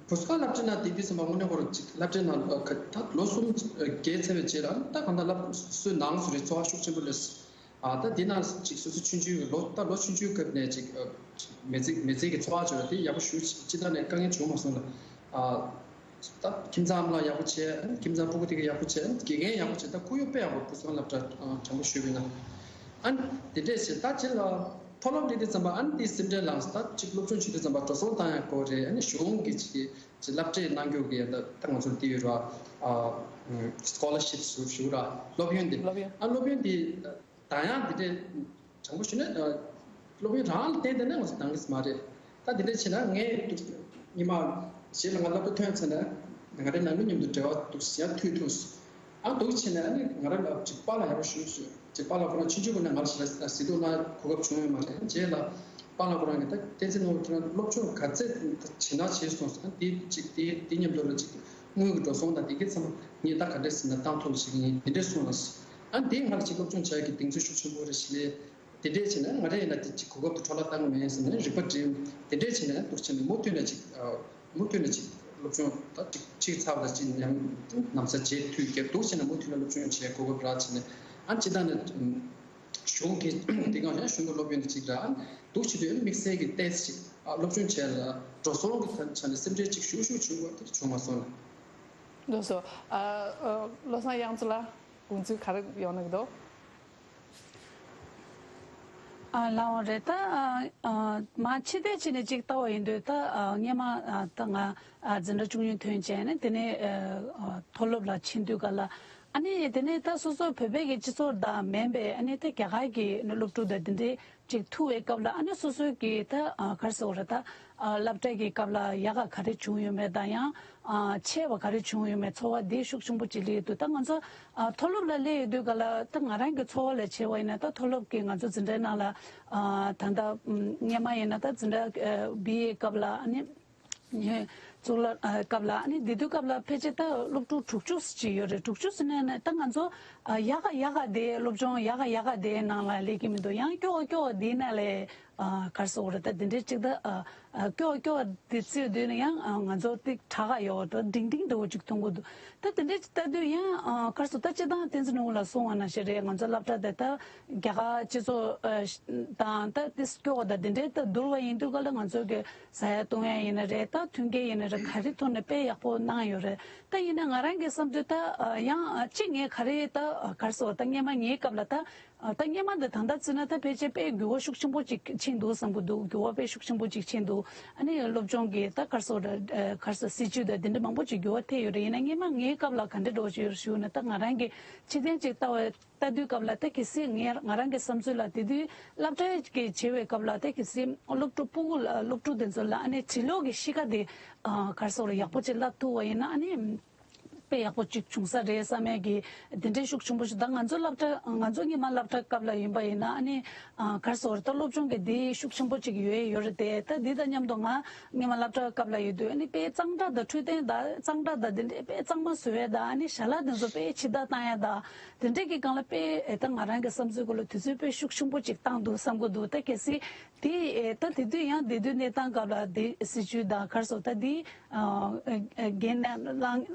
བུ་སྐལ་སློབ་གྲྭའི་ནང་དེ་དུས་ཙམ་པ་དངོས་གནས་ཁོ་རང་ཅིག་སློབ་གྲྭའི་ནང་ལ་ད་ལོ་གསུམ་བརྒལ་ཚར་བའི་རྗེས་ལ་ད་གང་ལྟར་སློབ་གསོའི་ནང་སུ་རེད་འཚོ་བ་ཤུགས་ཆེན་པོ་སླེབས། ཨ་ད་དེ་ནང་ཅིག་སོ་སོ་ཆུང་ཆུང་གི་ལོ་ད་ལོ་ཆུང་ཆུང་སྐབས་ནས་ཅིག་མི་ཚེ་མི་ཚེ་གི་འཚོ་བ་སྦྱོར་བ་དེ་ཡག་པོ་ཞེ་པོ་ཅིག་སྤྱི་བཏང་ནས་དཀའ་ངལ་བྱུང་མ་སོང་ལ། ཨ་ད་ཁྱིམ་ཚང་ལ་ཡག་པོ་བྱས། ཁྱིམ་ཚང་སྤུ་གུ་དེ་ག་ཡག་པོ་བྱས། དགེ་རྒན་ཡག་པོ་བྱས། ད་ཁོར་ཡུག་དཔེ་ཡག་པོ་བུ་སྐལ་སློབ་གྲྭ་དྲང་པོ་ཞུས་པ་ཡིན་ན། ཨ་ནི་དེ་འདྲས་བྱས་ད་རྗེས་ལ་མཐོ་སློབ་སླེབས་དུས་ཙམ་པ་ཨ་ནི་དེའི་སེམས་ཁྲལ་ལངས་སོང་། ད་ཅིག་སློབ་སྦྱོང་བྱེད་དུས་ཙམ་པ་འགྲོ་སོང་བཏང་ཡག་དགོས་རེད། ཨ་ནི་གཞུང་གིས་ཅིག་ཅིག་སློབ་གྲྭས་གནང་རྒྱུ་གི་ད་ད་ང་ཚོར་དེ་ཡོད་ར། ཨ་སི་ཀོ་ལར་ཤིབ་ཞུ་ཞུ་ར་སློབ་ཡོན་དེ། སློབ་ཡོན། ཨ་སློབ་ཡོན་དེ། ད་ཡང་འདི་འདྲའི་དྲང་པོ་ཞུས་ན་སློབ་ཡོན་རང་ལ་བརྟེན་བསྡད་ན་ང་ཚོ་འདང་གི་མ་རེད། ད་འདི་འདྲ་བྱས་ན་ངས་འདུག་ཉི་མ་རྗེས་ལ་ང་སློབ་གྲྭ་ཐོན་ཚར་ནས་ང་རའི་ནང་མི་མཉམ་དུ་འབྲེལ་བ་འདུག་ཡར་མཐུད་ཐུབ་སོང་། ཨ་འདུག་བྱས་ནས་ཨ་ནི་ང་རང་ལ་ཅིག་པཱ་ལགས་ཡག་པོ་ཞུ་ཞུ་ཅིག་པཱ་ལགས་ཁོ་རང་ཆུང་ཆུང་སྒང་ནས་ང་ལ་ཞེ་དྲག་གཟིགས་རྟོག་གནང་གོ་སྐབས་བྱུང་ཡོད་མ་རེད། རྗེས་ལ་པཱ་ལགས་ཁོ་རང་གིས་ད་བསྟན་འཛིན་ནོར་བུ་ཁྱེད་རང་སློབ་སྦྱོང་ག་ཚད་བྱེད་ན་བྱས་སོང་ཟེར། ཨ་འདི་ཅིག་འདི་འདི་མཉམ་དུ་ལ་ཅིག་དངུལ་གྱི་འགྲོ་སོང་དང་དེ་གའི་ཚང་མ་ངས་ད་ག་འདྲས་ཟེར་ན་བཏང་ཐུབ་ཞིག་ཡིན་དེ་འདྲས་གསུངས་ལ། ཨ་འདིའི་ང་ལ་ཅིག་སློབ་སྦྱོང་བྱ་ཡག་གི་གདེང་ཚོད་ཤུགས་ཆེན་པོ་རེད་ཞེས་ལས། དེ་འདྲས་བྱས་ན་ང་རང་ཡིན་ན་དེ་ཅིག་གོ་སྐབས་དེ་འཕྲོ་བརླག་བཏང་གི་མེད་ཟེར་ནས་རིག་པ་སྒྲིམ། དེ་འདྲས་བྱས་ན་འདུག་བྱས་ནས་མུ་མཐུད་ནས་ཅིག་མུ་མཐུད་ནས་ཅིག་སློབ་སྦྱོང་ད་ཅིག་ཅིག་ཚར་བ་དང་ཅིག་ཉམས་ན་བཟའ་བྱེད་མཐུད་ཀྱི་འདུག་བྱས་ན་མུ་མཐུད་ནས་སློབ་སྦྱོང་བྱེད་གོ་སྐབས་རག་བྱས་ནས། ཨ་ཅི་ད་ནི་གཞུང་གི་དེ་གང་ཡང་གཞུང་གི་སློབ་ཡོན་དེ་ཅིག་རག་འདུག་བྱས་དུས་དམིགས་བསལ་གྱི་ཏོག་ཙམ་ཅིག་སློབ་སྦྱོང་བྱས་ལ་འགྲོ་སོང་གི་ཐད་ཆ་ནས་སེམས་ཁྲལ་ཅིག་ཞུ་ཞུ་བྱུང་བ་དེ་བྱུང་མ་སོང་ལ། ལགས་སོ། ཨ་ཨ་བློ་བཟང་དབྱངས་མཚོ་ལགས། དགོངས་ཚུལ་ག་རེ་ཡོད་ན་གི་འདུག་ཨ་ལའོ་རེད། ད་ཨ་ཨ་མ་ཕྱི་བལྟས་བྱས་ནས་ཅིག་ལྟ་བ་ཡིན་དུས་ད་ཨ་སྔས་མ་ཨ་ད་ང་ཨ་འཛིན་གྲྭ་བཅུ་གཉིས་ཐོན་བྱས་ནས་དེ་ནས་ཨ་མཐོ་སློབ་ལ་ཕྱིན་དུས་ག་ལ་ཨ་ནི་དེ་ནས་ད་སོ་སོ་བོད་པའི་གི་སྤྱི་ཚོགས་དང་མིན་པའི་ཨ་ནི་ད་རྒྱ་གར་གྱི་སློབ་ཕྲུག་དང་དེ་འདྲའི་ཅིག་ཐུག་པའི་སྐབས་ལ་ཨ་ནི་སོ་སོའི་གི་ད་ཨ་ག་རེ་ཟེར་དགོས་རེད། ད་ཨ་སློབ་གྲྭ་གི་སྐབས་ལ་ཡག་ག་ག་རེ་བྱུང་ཡོད་མེད་དང་ཡང་ཨ་ཆེ་བ་ག་རེ་བྱུང་ཡོད་མེད་ཚོར་བ་འདི་ཤུགས་ཆེན་པོ་ཅིག་སླེབས་འདུག་ད་ང་ཚོ་ཨ་མཐོ་སློབ་ལ་སླེབས་ཡོད་དུས་ག་ལ་ད་ང་རང་གི་ཚོར་བ་ལ་བྱས་པ་ཡིན་ན་ད་མཐོ་སློབ་ཀྱི་ང་ཚོ་འཛིན་གྲྭའི་ནང་ལ་ཨ་ད་ལྟ་སྔས་མ་ཡིན་ན་ད་འཛིན་གྲྭ་ཨ་བི་ཨེ་སྐབས་ལ་ཨ་ནི་ངས་གཙུག་ལག་ཨ་སྐབས་ལ་ཨ་ནི་དེ་དུས་སྐབས་ལ་ཕལ་ཆེར་ད་སློབ་ཕྲུག་དྲུག་ཅུ་ཅིག་ཡོད་རེད། དྲུག་ཅུ་ཟེར་ནས་ནི་ད་ང་ཚོ་ཨ་ཡག་ག་ཡག་ག་དེ་སློབ་སྦྱོང་ཡག་ག་ཡག་ག་དེའི་ནང་ལ་སླེབས་ཀྱི་མི་འདུག་ཡང་སྐྱོ་བ་སྐྱོ་བ་དེའི་ནང་ལས་ཨ་ག་རེ་ཟེར་དགོས་རེད། ད་དེ་འདྲའི་ཅིག་ད་ཨ་ཨ་སྐྱོ་བ་སྐྱོ་བ་དེ་བརྩིས་དུས་ནི་ཡང་ཨ་ང་ཚོ་ཏིག་དྲག་ག་ཡོད་ད་འབྲིང་འབྲིང་འདྲ་བོ་ཅིག་མཐོང་གི་འདུག་ད་དེ་འདྲའི་ཅིག་ལྟ་དུས་ཡང་ཨ་ག་རེ་ཟེར་ད་སྤྱིར་བཏང་བསྟན་འཛིན་ནོར་བུ་ལགས་གསུངས་པ་ནང་བཞིན་རེད། ང་ཚོ་སློབ་གྲྭ་དེ་ད་རྒྱ་གར་སྤྱི་ཚོགས་ཨ་དང་ད་ཏིག་སྐྱོ་བ་ད་དེ་འདྲའི་ད་བསྡུར་བ་ཡིན་དུས་ག་ལ་ང་ཚོ་གི་ཟ་ཡ་བཏུང་ཡ་ཡིན་ན་རེད། ད་མཐུན་རྐྱེན་ཡིན་ན་ ག་རེ་ཐོག་ནས་དཔེ་ཡག་པོ་གནང་ཡོད་རེད། ད་ཡིན་ན་ང་རང་གི་བསམ་ཚུལ་ད་ཡང་གཅིག་ངས་ག་རེ་ད་ག་རེ་ཟེར་བ་ད་སྔས་མ་ངའི་སྐབས་ལ་ད་ད་སྔས་མ་འདི་ད་ལྟ་བརྩིས་ན་ད་ཕལ་ཆེར་དཔེ་འགྱུར་བ་ཤུགས་ཆེན་པོ་ཅིག་ཕྱིན་འདུག་བསམ་གྱི་འདུག་འགྱུར་བ་དཔེ་ཤུགས་ཆེན་པོ་ཅིག་ཕྱིན་འདུག་ཨ་ནི་སློབ་སྦྱོང་གི་ད་ག་རེ་ཟེར་བ་ད་ག་རེ་ཟེར་སྲིད་ཇུས་ད་འདི་འདྲ་མང་པོ་ཅིག་འགྱུར་བ་ཐེབས་ཡོད་རེད། ཡིན་ན་སྔས་མ་ངའི་སྐབས་ལ་ག་འདྲ་འདྲ་བོ་ཅིག་ཡོད་རེད་ཞུས་ན། ད་ང་རང་གི་ཕྱི་རྟེན་ཅིག་ལྟ་བ་ལྟ་དུས་སྐབས་ལ་ད་གལ་སྲིད་ངས་ང་རང་གི་བསམ་ཚུལ་ལ་དེ་དུས་སློབ་གྲྭ་གི་བྱེད་པའི་སྐབས་ལ་ད་གལ་སྲིད་སློབ་ཕྲུག་སྤུ་གུ་ལ་སློབ་ཕྲུག་དེ་ཚོ་ལ་ཨ་ནི་བྲིས་ཀློག་གི་གཤིས་ཀ་དེ་ག་རེ་ཟེར་ཡག་པོ་ཅིག་བསླབ་ཐུབ་པ་ཡིན་ན་ཨ་ནི་དཔེ་ཡག་པོ་ཅིག་བྱུང་ས་རེད་བསམ་ཡས་ཀྱི་དེ་འདྲའི་ཤུགས་ཆེན་པོ་ཞིག་ད་ང་ཚོ་སློབ་གྲྭ་ང་ཚོ་སྔོན་མ་སློབ་གྲྭ་སྐབས་ལ་ཡིན་པ་ཡིན་ན་ཨ་ནི་ག་རེ་ཟེར་ད་སློབ་སྦྱོང་གི་དེ་ཤུགས་ཆེན་པོ་ཅིག་ཡོད་ཡོད་རེད་དེ། ད་འདི་དང་མཉམ་དུ་ང་སྔོན་མ་སློབ་གྲྭ་སྐབས་ལ་ཡོད་དུས་ཨ་ནི་དཔེ་གཙང་སྦྲ་དང་འཕྲོད་བསྟེན་དང་གཙང་སྦྲ་དང་དེ་འདྲའི་དཔེ་གཙང་མ་བཟོ་ཡས་དང་ཨ་ནི་ཞལ་ལག་དེ་ཚོ་དཔེ་ཕྱི་བདར་བཏང་ཡས་དང་། དེ་འདྲས་ཀྱི་སྒང་ལ་དཔེ་ཨེ་ད་ང་རང་གི་བསམ་ཚུལ་སྐོར་ལ་དུས་ཚོད་དཔེ་ཤུགས་ཆེན་པོ་ཅིག་བཏང་འདུག་བསམ་གྱི་འདུག་ད་གལ་སྲིད་དེ་ཨེ་ད་དེ་དུས་ཡང་དེ་དུས་གནས་སྟངས་སྐབས་ལ་དེ་སྲིད་ཇུས་དང་ག་རེ་ཟེར་ད་དེ་ཨ་ཨ་འགན་ལེན་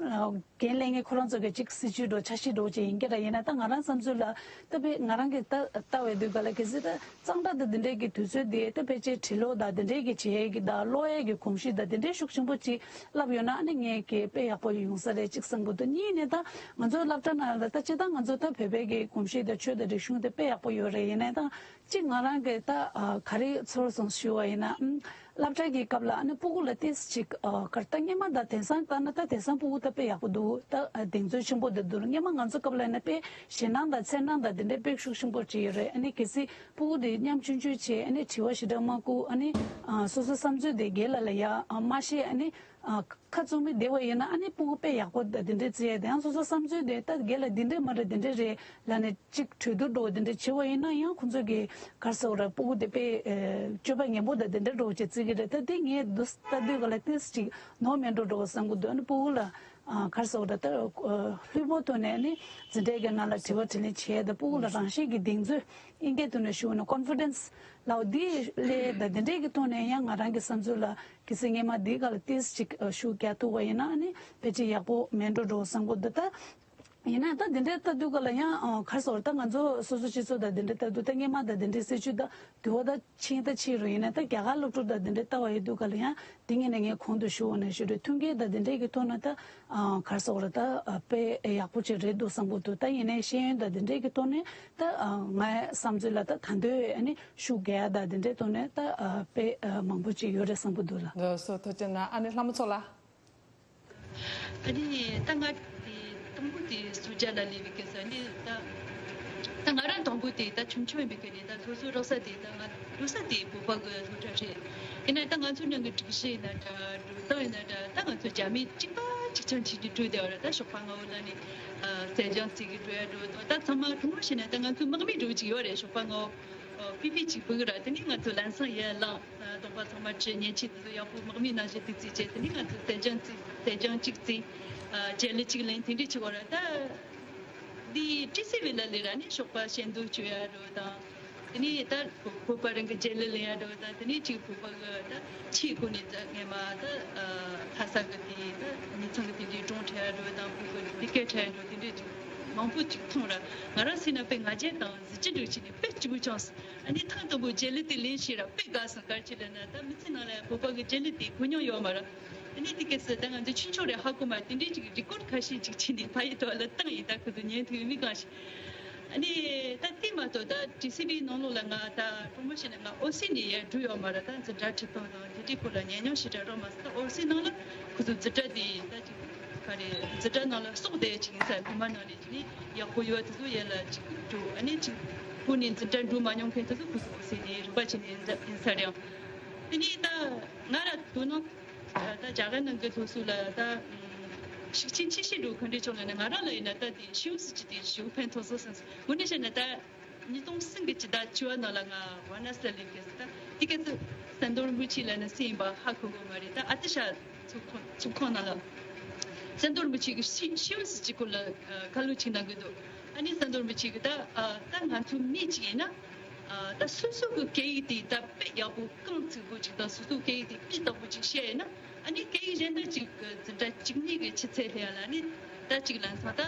འགན་ལེན་མཁན་ཁོ་རང་ཚོ་གི་ཅིག་སྲིད་ཇུས་འགྲོ་འཆར་གཞི་འགྲོ་ཅིག་ཡིན་གྱི་ར། ཡིན་ན་ད་ང་རང་བསམ་ཚུལ་ལ་ད་དཔེ་ང་རང་གི་ད་ལྟ་བའི་དུས་སྐབས་ལ་གལ་སྲིད་ད་གཙང་སྦྲ་དང་དེ་འདྲས་ཀྱི་དུས་ཚོད་དེ་ད་ཕལ་ཆེར་བྲིས་ཀློག་དང་དེ་འདྲས་ཀྱི་བྱེད་ཡས་ཀྱི་དང་ཀློག་ཡས་ཀྱི་གོམས་གཤིས་དང་དེ་འདྲས་ཤུགས་ཆེན་པོ་ཅིག་བསླབ་ཡོད་ན་ཨ་ནི་ངས་ཀྱི་དཔེ་ཡག་པོ་ཡོང་ས་རེད་ཅིག་བསམ་གྱི་འདུག་གཉིས་ནས་ད་ང་ཚོའི་སློབ་གྲྭ་ནང་ལ་ད་སྤྱིར་བཏང་ང་ཚོ་ད་བོད་པའི་གི་གོམས་གཤིས་དང་ཆོས་དང་རིག་གཞུང་དེ་དཔེ་ཡག་པོ་ཡོད་རེད། ཡིན་ནའི་ད་གཅིག་ང་རང་གི་ད་ག་རེ་ཚོར་སོང་ཞུ་བ་ཡིན་ན་ཨ་སློབ་གྲྭ་གི་སྐབས་ལ་ཨ་ནི་སྤུ་གུ་ལ་ཏིས་ཅིག་ག་རེ་ད་སྔོན་མ་ད་དེང་སང་ལྟར་ན་ད་དེང་སང་སྤུ་གུ་ད་དཔེ་ཡག་པོ་འདུག་ད་གདེང་ཚོད་ཆེན་པོ་དེ་འདུག་སྔོན་མ་ང་ཚོ་སྐབས་ལ་ཡིན་ན་དཔེ་ཞེད་སྣང་དང་འཚེར་སྣང་དང་དེ་འདྲའི་དཔེ་ཤུགས་ཆེན་པོ་ཅིག་ཡོད་རེད། ཨ་ནི་གལ་སྲིད་སྤུ་གུ་དེ་ཉམ་ཆུང་ཆུང་བྱས་ཨ་ནི་དྲི་བ་ཞེ་དྲག་མ་བསྐུར། ཨ་ནི་ཨ་སོ་སོ་བསམ་ཚུལ་དེ་སྒེར་ལ་ལ་ཡ་ཨ་མ་བཤད། ཨ་ནི་ཨ་ཁ་བཙུམ་མི་བསྡད་པ་ཡིན་ན་ཨ་ནི་སྤུ་གུ་དཔེ་ཡག་པོ་དེ་འདྲས་བརྩི་ཡས་དེ་ཡང་སོ་སོ་བསམ་ཚུལ་དེ་ད་སྒེར་ལ་འདི་འདྲས་མ་རེད་འདི་འདྲས་རེད་ལབ་ནས་གཅིག་གྲོས་བསྡུར་འགྲོ་འདི་འདྲས་བྱེད་པ་ཡིན་ན་ཡང་ཁོང་ཚོ་གི་ག་རེ་ཟེར་དགོས་རེད། སྤུ་གུ་དེ་དཔེ་ཨ་སྤྱོད་པ་ངན་པོ་དང་དེ་འདྲས་འགྲོ་བྱེད་བརྩི་གི་རེད། ད་དེ་ངས་འདུག་ལྟ་དུས་ག་ལ་ཏིས་ཅིག་ནོར་མེད་འགྲོ་འགྲོ་བསམ་གི་འདུག་ཨ་ནི་སྤུ་གུ་ལ། ཨ་ག་རེ་ཟེར་དགོས་རེད། ད་ལྷུག་པོ་ཐོག་ནས་ནི་འཛིན་གྲྭའི་གི་ནང་ལ་དྲི་བ་དྲིས་ལན་བྱས་ཏེ་སྤུ་གུ་ལ་རང་བཞིན་གྱི་གདེང་ཚོད་ཨིན་སྐད་དུ་ནས་ཞུ་བ་ནི་ཀོན་ཕི་ཌེན་སི་ལའོ་འདི་སླེབས་ད་འདི་འདྲའི་གི་ཐོག་ནས་ཡང་ང་རང་གི་བསམ་ཚུལ་ལ་གལ་སྲིད་སྔས་མ་འདི་ག་ལ་ཏིས་ཅིག་ཤུགས་རྒྱག་ཐུབ་པ་ཡིན་ན་ནི་ཕལ་ཆེར་ཡག་པོ་མེད་འགྲོ་འགྲོ་བསམ་གི་འདུག་ད་ཡིན་ན་ད་འདི་འདྲའི་ལྟ་དུས་ག་ལ་ཡང་ག་རེ་ཟེར་དགོས་རེད། ད་ང་ཚོ་སོ་སོ་སྤྱི་ཚོགས་ད་འདི་འདྲའི་ལྟ་དུས་ད་སྔས་མ་ད་འདི་འདྲའི་སྲིད་ཇུས་ད་དུས་བ་ད། ཕྱིན་ད་ཕྱིན་རུང་ཡིན་ན་ད་རྒྱ་གར་སློབ་ཕྲུག་དང་དེ་འདྲའི་ལྟ་བ་ཡོད་དུས་ག་ལ་ཡང་དེ་ངས་ནས་ངས་གོང་དུ་ཞུ་བ་ནང་བཞིན་རེད། མཐུན་རྐྱེན་དང་དེ་འདྲའི་གི་ཐོག་ནས་ད་ག་རེ་ཟེར་དགོས་རེད། ད་དཔེ་ཡག་པོ་ཅིག་རེད་འདུག་བསམ་གི་འདུག་ད་ཡིན་ནའི་ཤེས་ཡོན་དང་དེ་འདྲའི་གི་ཐོག་ནས་ད་ངའི་བསམ་ཚུལ་ལ་ད་ད་འདོད་ཨ་ནི་ཤུགས་རྒྱག་ཡ་དང་དེ་འདྲའི་ཐོག་ནས་ད་དཔེ་མང་པོ་ཅིག་ཡོད་རེད་བསམ་གི་འདུག་ལགས། ལགས་སོ། ཐུགས་རྗེ་གནང་། ཨ་ནི་ལྷ་མོ་མཚོ་ལགས། ཨ་ནི་ད་ང་དེ་དང་པོ་དེ་སུ་ཇཱ་ལ་སླེབས་པའི་སྐབས་སུ་ཨ་ནི་ད་ད་ང་རང་དང་པོ་དེ་ད་ཆུང་ཆུང་ཡིན་པའི་སྐབས་ནས་ད་སློབ་གསོ་རག་ས་དེ་ད་ང་འགྲོ་ས་དེ་བོད་པ་གི་སློབ་གྲྭ་རེད། ཡིན་ན་ད་ང་ཚོ་ནང་གི་སྒྲིག་གཞི་ཡིན་ན་འདྲ་འགྲོ་སྟངས་ཡིན་ན་འདྲ་ད་ང་ཚོ་རྒྱ་མི་གཅིག་པ་གཅིག་རྐྱང་བྱེད་ཀྱི་འགྲོ་བསྡད་པ་རེད། ད་ཞོགས་པ་སྔ་པོ་ལ་ནི་ཟས་སྦྱང་བརྩི་གི་འགྲོ་ཡ་འགྲོ་ད་ད་ཚང་མ་གྲོང་པ་ཞིག་ནས་ད་ང་ཚོ་དམག་མི་འགྲོ་གི་ཅིག་ཡོད་རེད། ཞོགས་པ་སྔ་པོ། པི་པི་གཅིག་ཕུབ་ཀྱི་ར། དེ་ནས་ང་ཚོ་ལམ་སང་ཡར་ལངས། གདོང་པ་ཚང་མ་བཀྲུས། མཉེན་ཆས་དེ་ཚོ་ཡག་པོ་དམག་མིའི་ནང་བཞིན་ཏིག་ཙིག་བྱས། དེ་ནས་ང་ཚོ་ཟས་སྦྱང་བརྩི། ཟས་སྦྱང་གཅིག་བརྩི། ཨ་ཇེ་ལི་གཅིག་ལེན། དེ་འདྲས་བྱེད་དགོས་ར། ད་འདི་ཊི་སི་ཝི་ལ་སླེབས་ར་ནས་ཞོགས་པ་ཞལ་འདོན་བྱོས་ཡ་འགྲོ་དང་། དེ་ནས་ད་བོད་པ་རང་གི་ཇེ་ལི་ལེན་ཡ་འགྲོ་དང་། དེ་ནས་གཅིག་བོད་པ་གི་ད་ཆས་གོན་ནས་ད་སྔས་མ་ད་ལྷ་ས་གི་དེ་ད་མི་ཚང་གི་དེ་འདྲས་སྒྲུང་འཁྲབ་ཡ་འགྲོ་དང་། བོད་པ་གི་ལི་སྐད་འཁྲབ་ཡ་འགྲོ། དེ་འདྲས་ཅིག་མང་པོ་ཅིག་མཐོང་ར། ང་རང་སེམས་ནང་དཔེ་ང་རྒྱལ་དང་གཟི་བརྗིད་འདྲ་བྱས་ནས་དཔེ་སྐྱིད་པོ་བྱུང་སོང་། ཨ་ནི་ཐེངས་དང་པོ་ཇེ་ལི་དེ་ལེན་ཤེས་ར་དཔེ་དགའ་སོང་། ག་རེ་བྱས་ལབ་ན་ད་མི་ཚེ་ནང་ལ་བོད་པ་གི་ཇེ་ལི་དེ་གོན་མྱོང་ཡོད་མ་རེད། ཨ་ནི་དེ་ག་སེ་ད་ང་ཚོ་ཆུང་ཆུང་རེད་ཧ་གོ་མ་རེད། དེ་འདྲའི་ཅིག་རི་ཀོཌ་ཁ་ཤས་ཅིག་བྱས་ནས་ཕ་ཡུལ་དུ་ལ་བཏང་ཡིན། ད་ཁོ་ཚོ་ཉན་ཐུབ་མི་གང་ཞིག་ཨ་ནི་ད་དེ་མ་གཏོགས་ད་ཊི་སི་ཝི་ནང་ལོགས་ལ་ང་ད་གྲོང་པ་ཞིག་ནས་ང་ཨོ་སི་ནས་ཡར་འགྲོ་ཡོད་མ་རེད། ད་འཛིན་གྲྭ་ཁྲིད་སྟངས་དང་དེ་འདྲའི་སྐོར་ལ་ཉན་མྱོང་ཞེ་དྲག་རག་མ་སོང་། ད་ཨོ་སི་ནང་ལ་ཁོ་ཚོ་འཛིན་གྲྭ་དེ་ད་ཅིག་ག་རེ་འཛིན་གྲྭ་ནང་ལ་ཟོག་བསྡད་ཅིག་ཡིན་ས། སློབ་མ་ནང་ནས་ཅིག་ནི་ཡག་པོ་ཡོད་དེ་ཚོ་ཡར་ལ་ཅིག་འགྲོ། ཨ་ནི་ཅིག་བོད་ནས་འཛིན་གྲྭ་འགྲོ་མ་མྱོང་མཁན་དེ་ཚོ་ཁོ་ཚོ་ཨོ་སི་ནས་རིམ་པ་བྱས་ནས་ཡིན་ས་རེད། དེ་ནས་ད་ང་ར་དོ་སྣང་ད་རྒྱ་གར་ནང་གི་སློབ་གསོ་ལ་ད་ཤུགས་རྐྱེན་ཆེ་ཤོས་འགྲོ་ག་འདྲ་བྱུང་ལབ་ན། ང་རང་ལ་ཡིན་ན་ད་དེ་ཤེའུ་སི་ཅི་དེ་ཞེ་པོ་ཕན་ཐོགས་སོང་ཟེར། དངོས་གནས་བཤད་ན་ད། ཉིས་སྟོང་གསུམ་གྱི་ཕྱི་ཟླ་བཅུ་པ་ནང་ལ་ང་ཝཱ་ར་ཎ་སི་ལ་སླེབས་ཀྱི་ཟེར། ད་དེ་ག་ཚོད་ཟམ་གདོང་རིན་པོ་ཆེ་ལབ་ན་སུ་ཡིན་པ་ཧ་གོ་གི་མ་རེད། ད་ཨ་ཏི་ཤ་ཚོགས་ཁང་ཚོགས་ཁང་ནང་ལ་ཟམ་གདོང་རིན་པོ་ཆེ་གི་ཤེའུ་ཤེའུ་སི་ཅི་སྐོར་ལ་ཨ་བཀའ་སློབ་ཅིག་གནང་གི་འདུག་ཨ་ནི་ཟམ་གདོང་རིན་པོ་ཆེ་གི་ད་ཨ་ད་ང་ཚོ་མི་གཅིག་ཡིན་ན་ཨ་ད་སོ་སོ་གི་སྐད་ཡིག་དེ་ད་དཔེ་ཡག་པོ་རྐང་བཙུགས་པོ་ཅིག་དང་སོ་སོ་སྐད་ཡིག་དེ་སྤུས་དག་པོ་ཅིག་བཤད་ཡིན་ན། ཨ་ནི་སྐད་ཡིག་གཞན་དག་ཅིག་གི་འཛིན་གྲྭ་གཅིག་གཉིས་ཀྱི་ཆུ་ཚད་སླེབས་ཡ་ལ་ནི་ད་ཅིག་ལམ་སང་ད་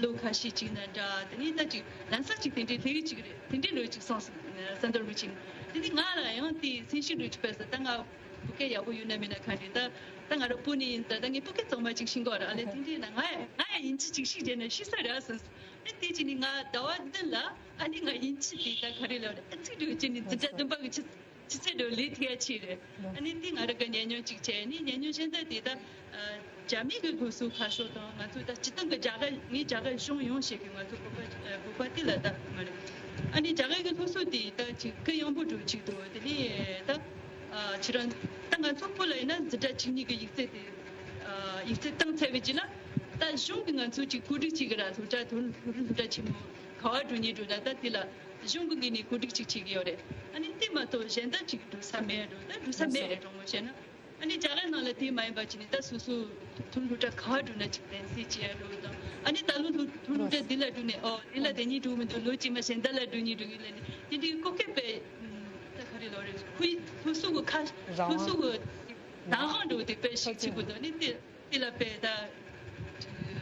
ལོ་ཁ་ཤས་ཅིག་ན་འདྲ། དེ་ནས་ད་ཅིག་ལམ་སང་ཅིག་དེ་འདྲའི་སླེབས་ཀྱི་ཅིག་རེད། དེ་འདྲའི་ལོ་ཅིག་སོང་སོང་ཟམ་གདོང་རིན་པོ་ཆེ་ནི། དེ་ནས་ང་ལ་ཡང་དེ་སེམས་ཤུགས་འགྲོ་ཅིག་ཕེབས་སོང་། ད་ང་ བོད་སྐད་ཡག་པོ་ཡོད་ན་མེད་ན་ག་རེ། ད་ད་ང་རང་སྤུན་ནི་ཡིན། ད་ད་ངས་བོད་སྐད་གཙང་མ་ཅིག་ཤེས་ཀྱི་ཡོད་རེད། ཨ་ལས་དེ་འདྲ་ཡིན་ན་ང་ཡང་ང་ཡང་དབྱིན་ཇི་ཅིག་ཤེས་བྱས་ན་ཤེས་ས་རེད་ཟེར། ཨ་དེ་བྱས་ནས་ང་ཟླ་བ་བདུན་ལ་ཨ་ནི་ང་དབྱིན་ཇི་དེ་ད་ག་རེ་ལབ་རེད། ཨ་ཙི་འགྲོ་བྱས་ནས་འཛིན་གྲྭ་བདུན་པ་གི་ཆུ་ཆུ་ཚོད་འགྲོ་ལས་ཐེ་ཡ་ཆེ་རེད། ཨ་ནི་དེ་ང་རང་གི་ཉམས་མྱོང་ཅིག་བྱས། ཨ་ནི་ཉམས་མྱོང་གཞན་དག་དེ་ད་རྒྱ་མི་གི་སློབ་གསོ་ཁ་ཕྱོགས་དང་། ང་ཚོ་ད་སྤྱི་བཏང་གི་རྒྱ་གར་ངས་རྒྱ་གར་གཞུང་ཡོང་བྱེད་ཀྱི་ང་ཚོ་བོད་པ་བོད་པ་དེ་ལ་ད་མ་རེད། ཨ་ནི་རྒྱ་གར་གི་སློབ་གསོ་དེ་ད་ཅིག་གུ་ཡངས་པོ་འགྲོ་ཅིག་འདུག་དེ་ནས་ད་ཁྱེད་རང་ད་ང་ཚོ་བོད་ལ་ཡིན་ན་འཛིན་གྲྭ་བཅུ་གཉིས་ཀྱི་ཡིག་ཚད་དེ་ཡིག་ཚད་བཏང་ཚར་བའི་རྗེས་ལ་ད་གཞུང་གི་ང་ཚོ་ཅིག་བཀོད་སྒྲིག་བྱེད་ཀྱི་ར། སློབ་གྲྭ་དོན་སློབ་གྲྭ་ཆེན་མོ་ག་བ་འགྲོ་ཉེ་འགྲོ་ན་ད་དེ་ལ་གཞུང་གི་ངོས་ནས་བཀོད་སྒྲིག་ཅིག་བྱེད་ཀྱི་ཡོད་རེད། ཨ་ནི་དེ་མ་གཏོགས་གཞན་དག་ཅིག་འགྲོ་ས་མེད་འགྲོ། ད་འགྲོ་ས་མེད་རེད། དྲང་མོ་བཤད་ན། ཨ་ནི་རྒྱ་གར་ནང་ལ་དེ་མ་ཡིན་པ་ཅིག་ནི་ད་སོ་སོ་དོན་སློབ་གྲྭ་ག་བ་འགྲོ་ན་ཅིག་གདན་སའི་བྱེད་ཡ་འགྲོ་དང་། ཨ་ནི་ད་ལོ་དོན་སློབ་གྲྭ་འདི་ལ་འགྲོ་ནས་ཨོ་འདི་ལ་དེ་ཉིད་འགྲོ་མི་འདུག་ལོ་གཅིག་མ་གཞན་དག་ལ་འགྲོ་ཉིད་འགྲོ་གི་ལ་ནི་དེ་འདྲའི་བཀོད་སྐད་པས་ད་ག་རེ་ལོ་རེད། ཁོའི་སློབ་གསོ་གི་ཁ་སློབ་གསོ་གི་ནང་ཧང་འགྲོ་དེ་དཔེ་ཞིག་བྱེད་དགོས་འདུག་ཨ་ནི་དེ་དེ་ལ་དཔེ་ད་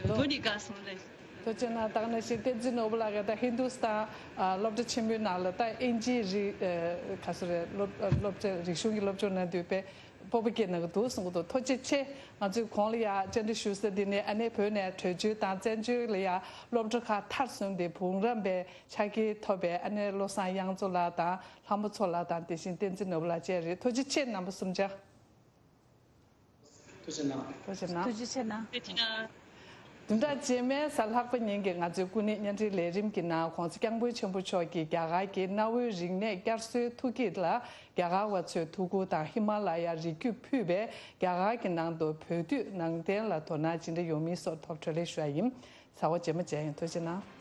འགྲོ་ནི་དགའ་སོང་ལེ། ཐུགས་རྗེ་གནང་། ད་ག་ནང་བཞིན་བསྟན་འཛིན་ནོར་བུ་ལགས་ཀྱིས་ད་ཧིན་དུ་སི་ཐན་ཨ་སློབ་གྲྭ་ཆེན་མོའི་ནང་ལ་ད་དབྱིན་ཇིའི་རིག་ཨ་ག་ཚོད་རེད། སློབ་སློབ་ཆེན་རིག་གཞུང་གི་སློབ་སྦྱོང་གནང་དུས་དཔེ་སྤོབས་པ་སྐྱེས་གནང་གི་འདུག་གསུང་གི་འདུག་ཐུགས་རྗེ་ཆེ། ང་ཚོས་གོང་ལ་ཡ་བཅར་འདྲི་ཞུ་ས་འདི་ནས་ཨ་ནེ་བོད་ནས་བྲོས་བྱོལ་དང་བཙན་བྱོལ་ལ་ཡ་སློབ་གྲྭ་ཁག་མཐར་སོན་ཏེ་བུ་རམ་པའི་ཕྱག་འཁྱེར་ཐོབ་པའི་ཨ་ནེ་བློ་བཟང་དབྱངས་མཚོ་ལགས་དང་ལྷ་མོ་མཚོ་ལགས་དང་དེ་བཞིན་བསྟན་འཛིན་ནོར་བུ་ལགས་བཅས་རེད། ཐུགས་རྗེ་ཆེ། རྣམ་པ་གསུམ་ཆ། ཐུགས་རྗེ་གནང་། ཐུགས་རྗེ་གནང་། ཐུགས་རྗེ་ཆེ་གནང་། ཐུགས་རྗེ་གནང་། བདུན་ཕྲག་རྗེས་མའི་གཟའ་ལྷག་པ་ཉིན་གྱི་ང་ཚོའི་སྐུ་ཉིད་བརྙན་འཕྲིན་ལས་རིམ་གྱི་ནང་༧གོང་ས་༧སྐྱབས་མགོན་ཆེན་པོ་མཆོག་གིས་རྒྱ་གར་གྱི་གནའ་བོའི་རིག་གནས་བསྐྱར་གསོའི་ཐུགས་བསྐྱེད་ལ་རྒྱ་གར་བ་ཚོས་ཐུགས་ཁུར་དང་ཧི་མ་ལ་ཡ་རི་རྒྱུད་ཕུད་པའི་རྒྱ་གར་གྱི་ནང་དུ་བོད་དུས་ནང་བསྟན་ལ་དོ་སྣང་ཇི་འདྲ་ཡོད་མིན་སོགས་ཐོག་བགྲོ་གླེང་ཞུ་བ་ཡིན། གཟའ་འཁོར་རྗེས་མ་མཇལ་ཡོང་། ཐུགས་རྗེ་གནང་།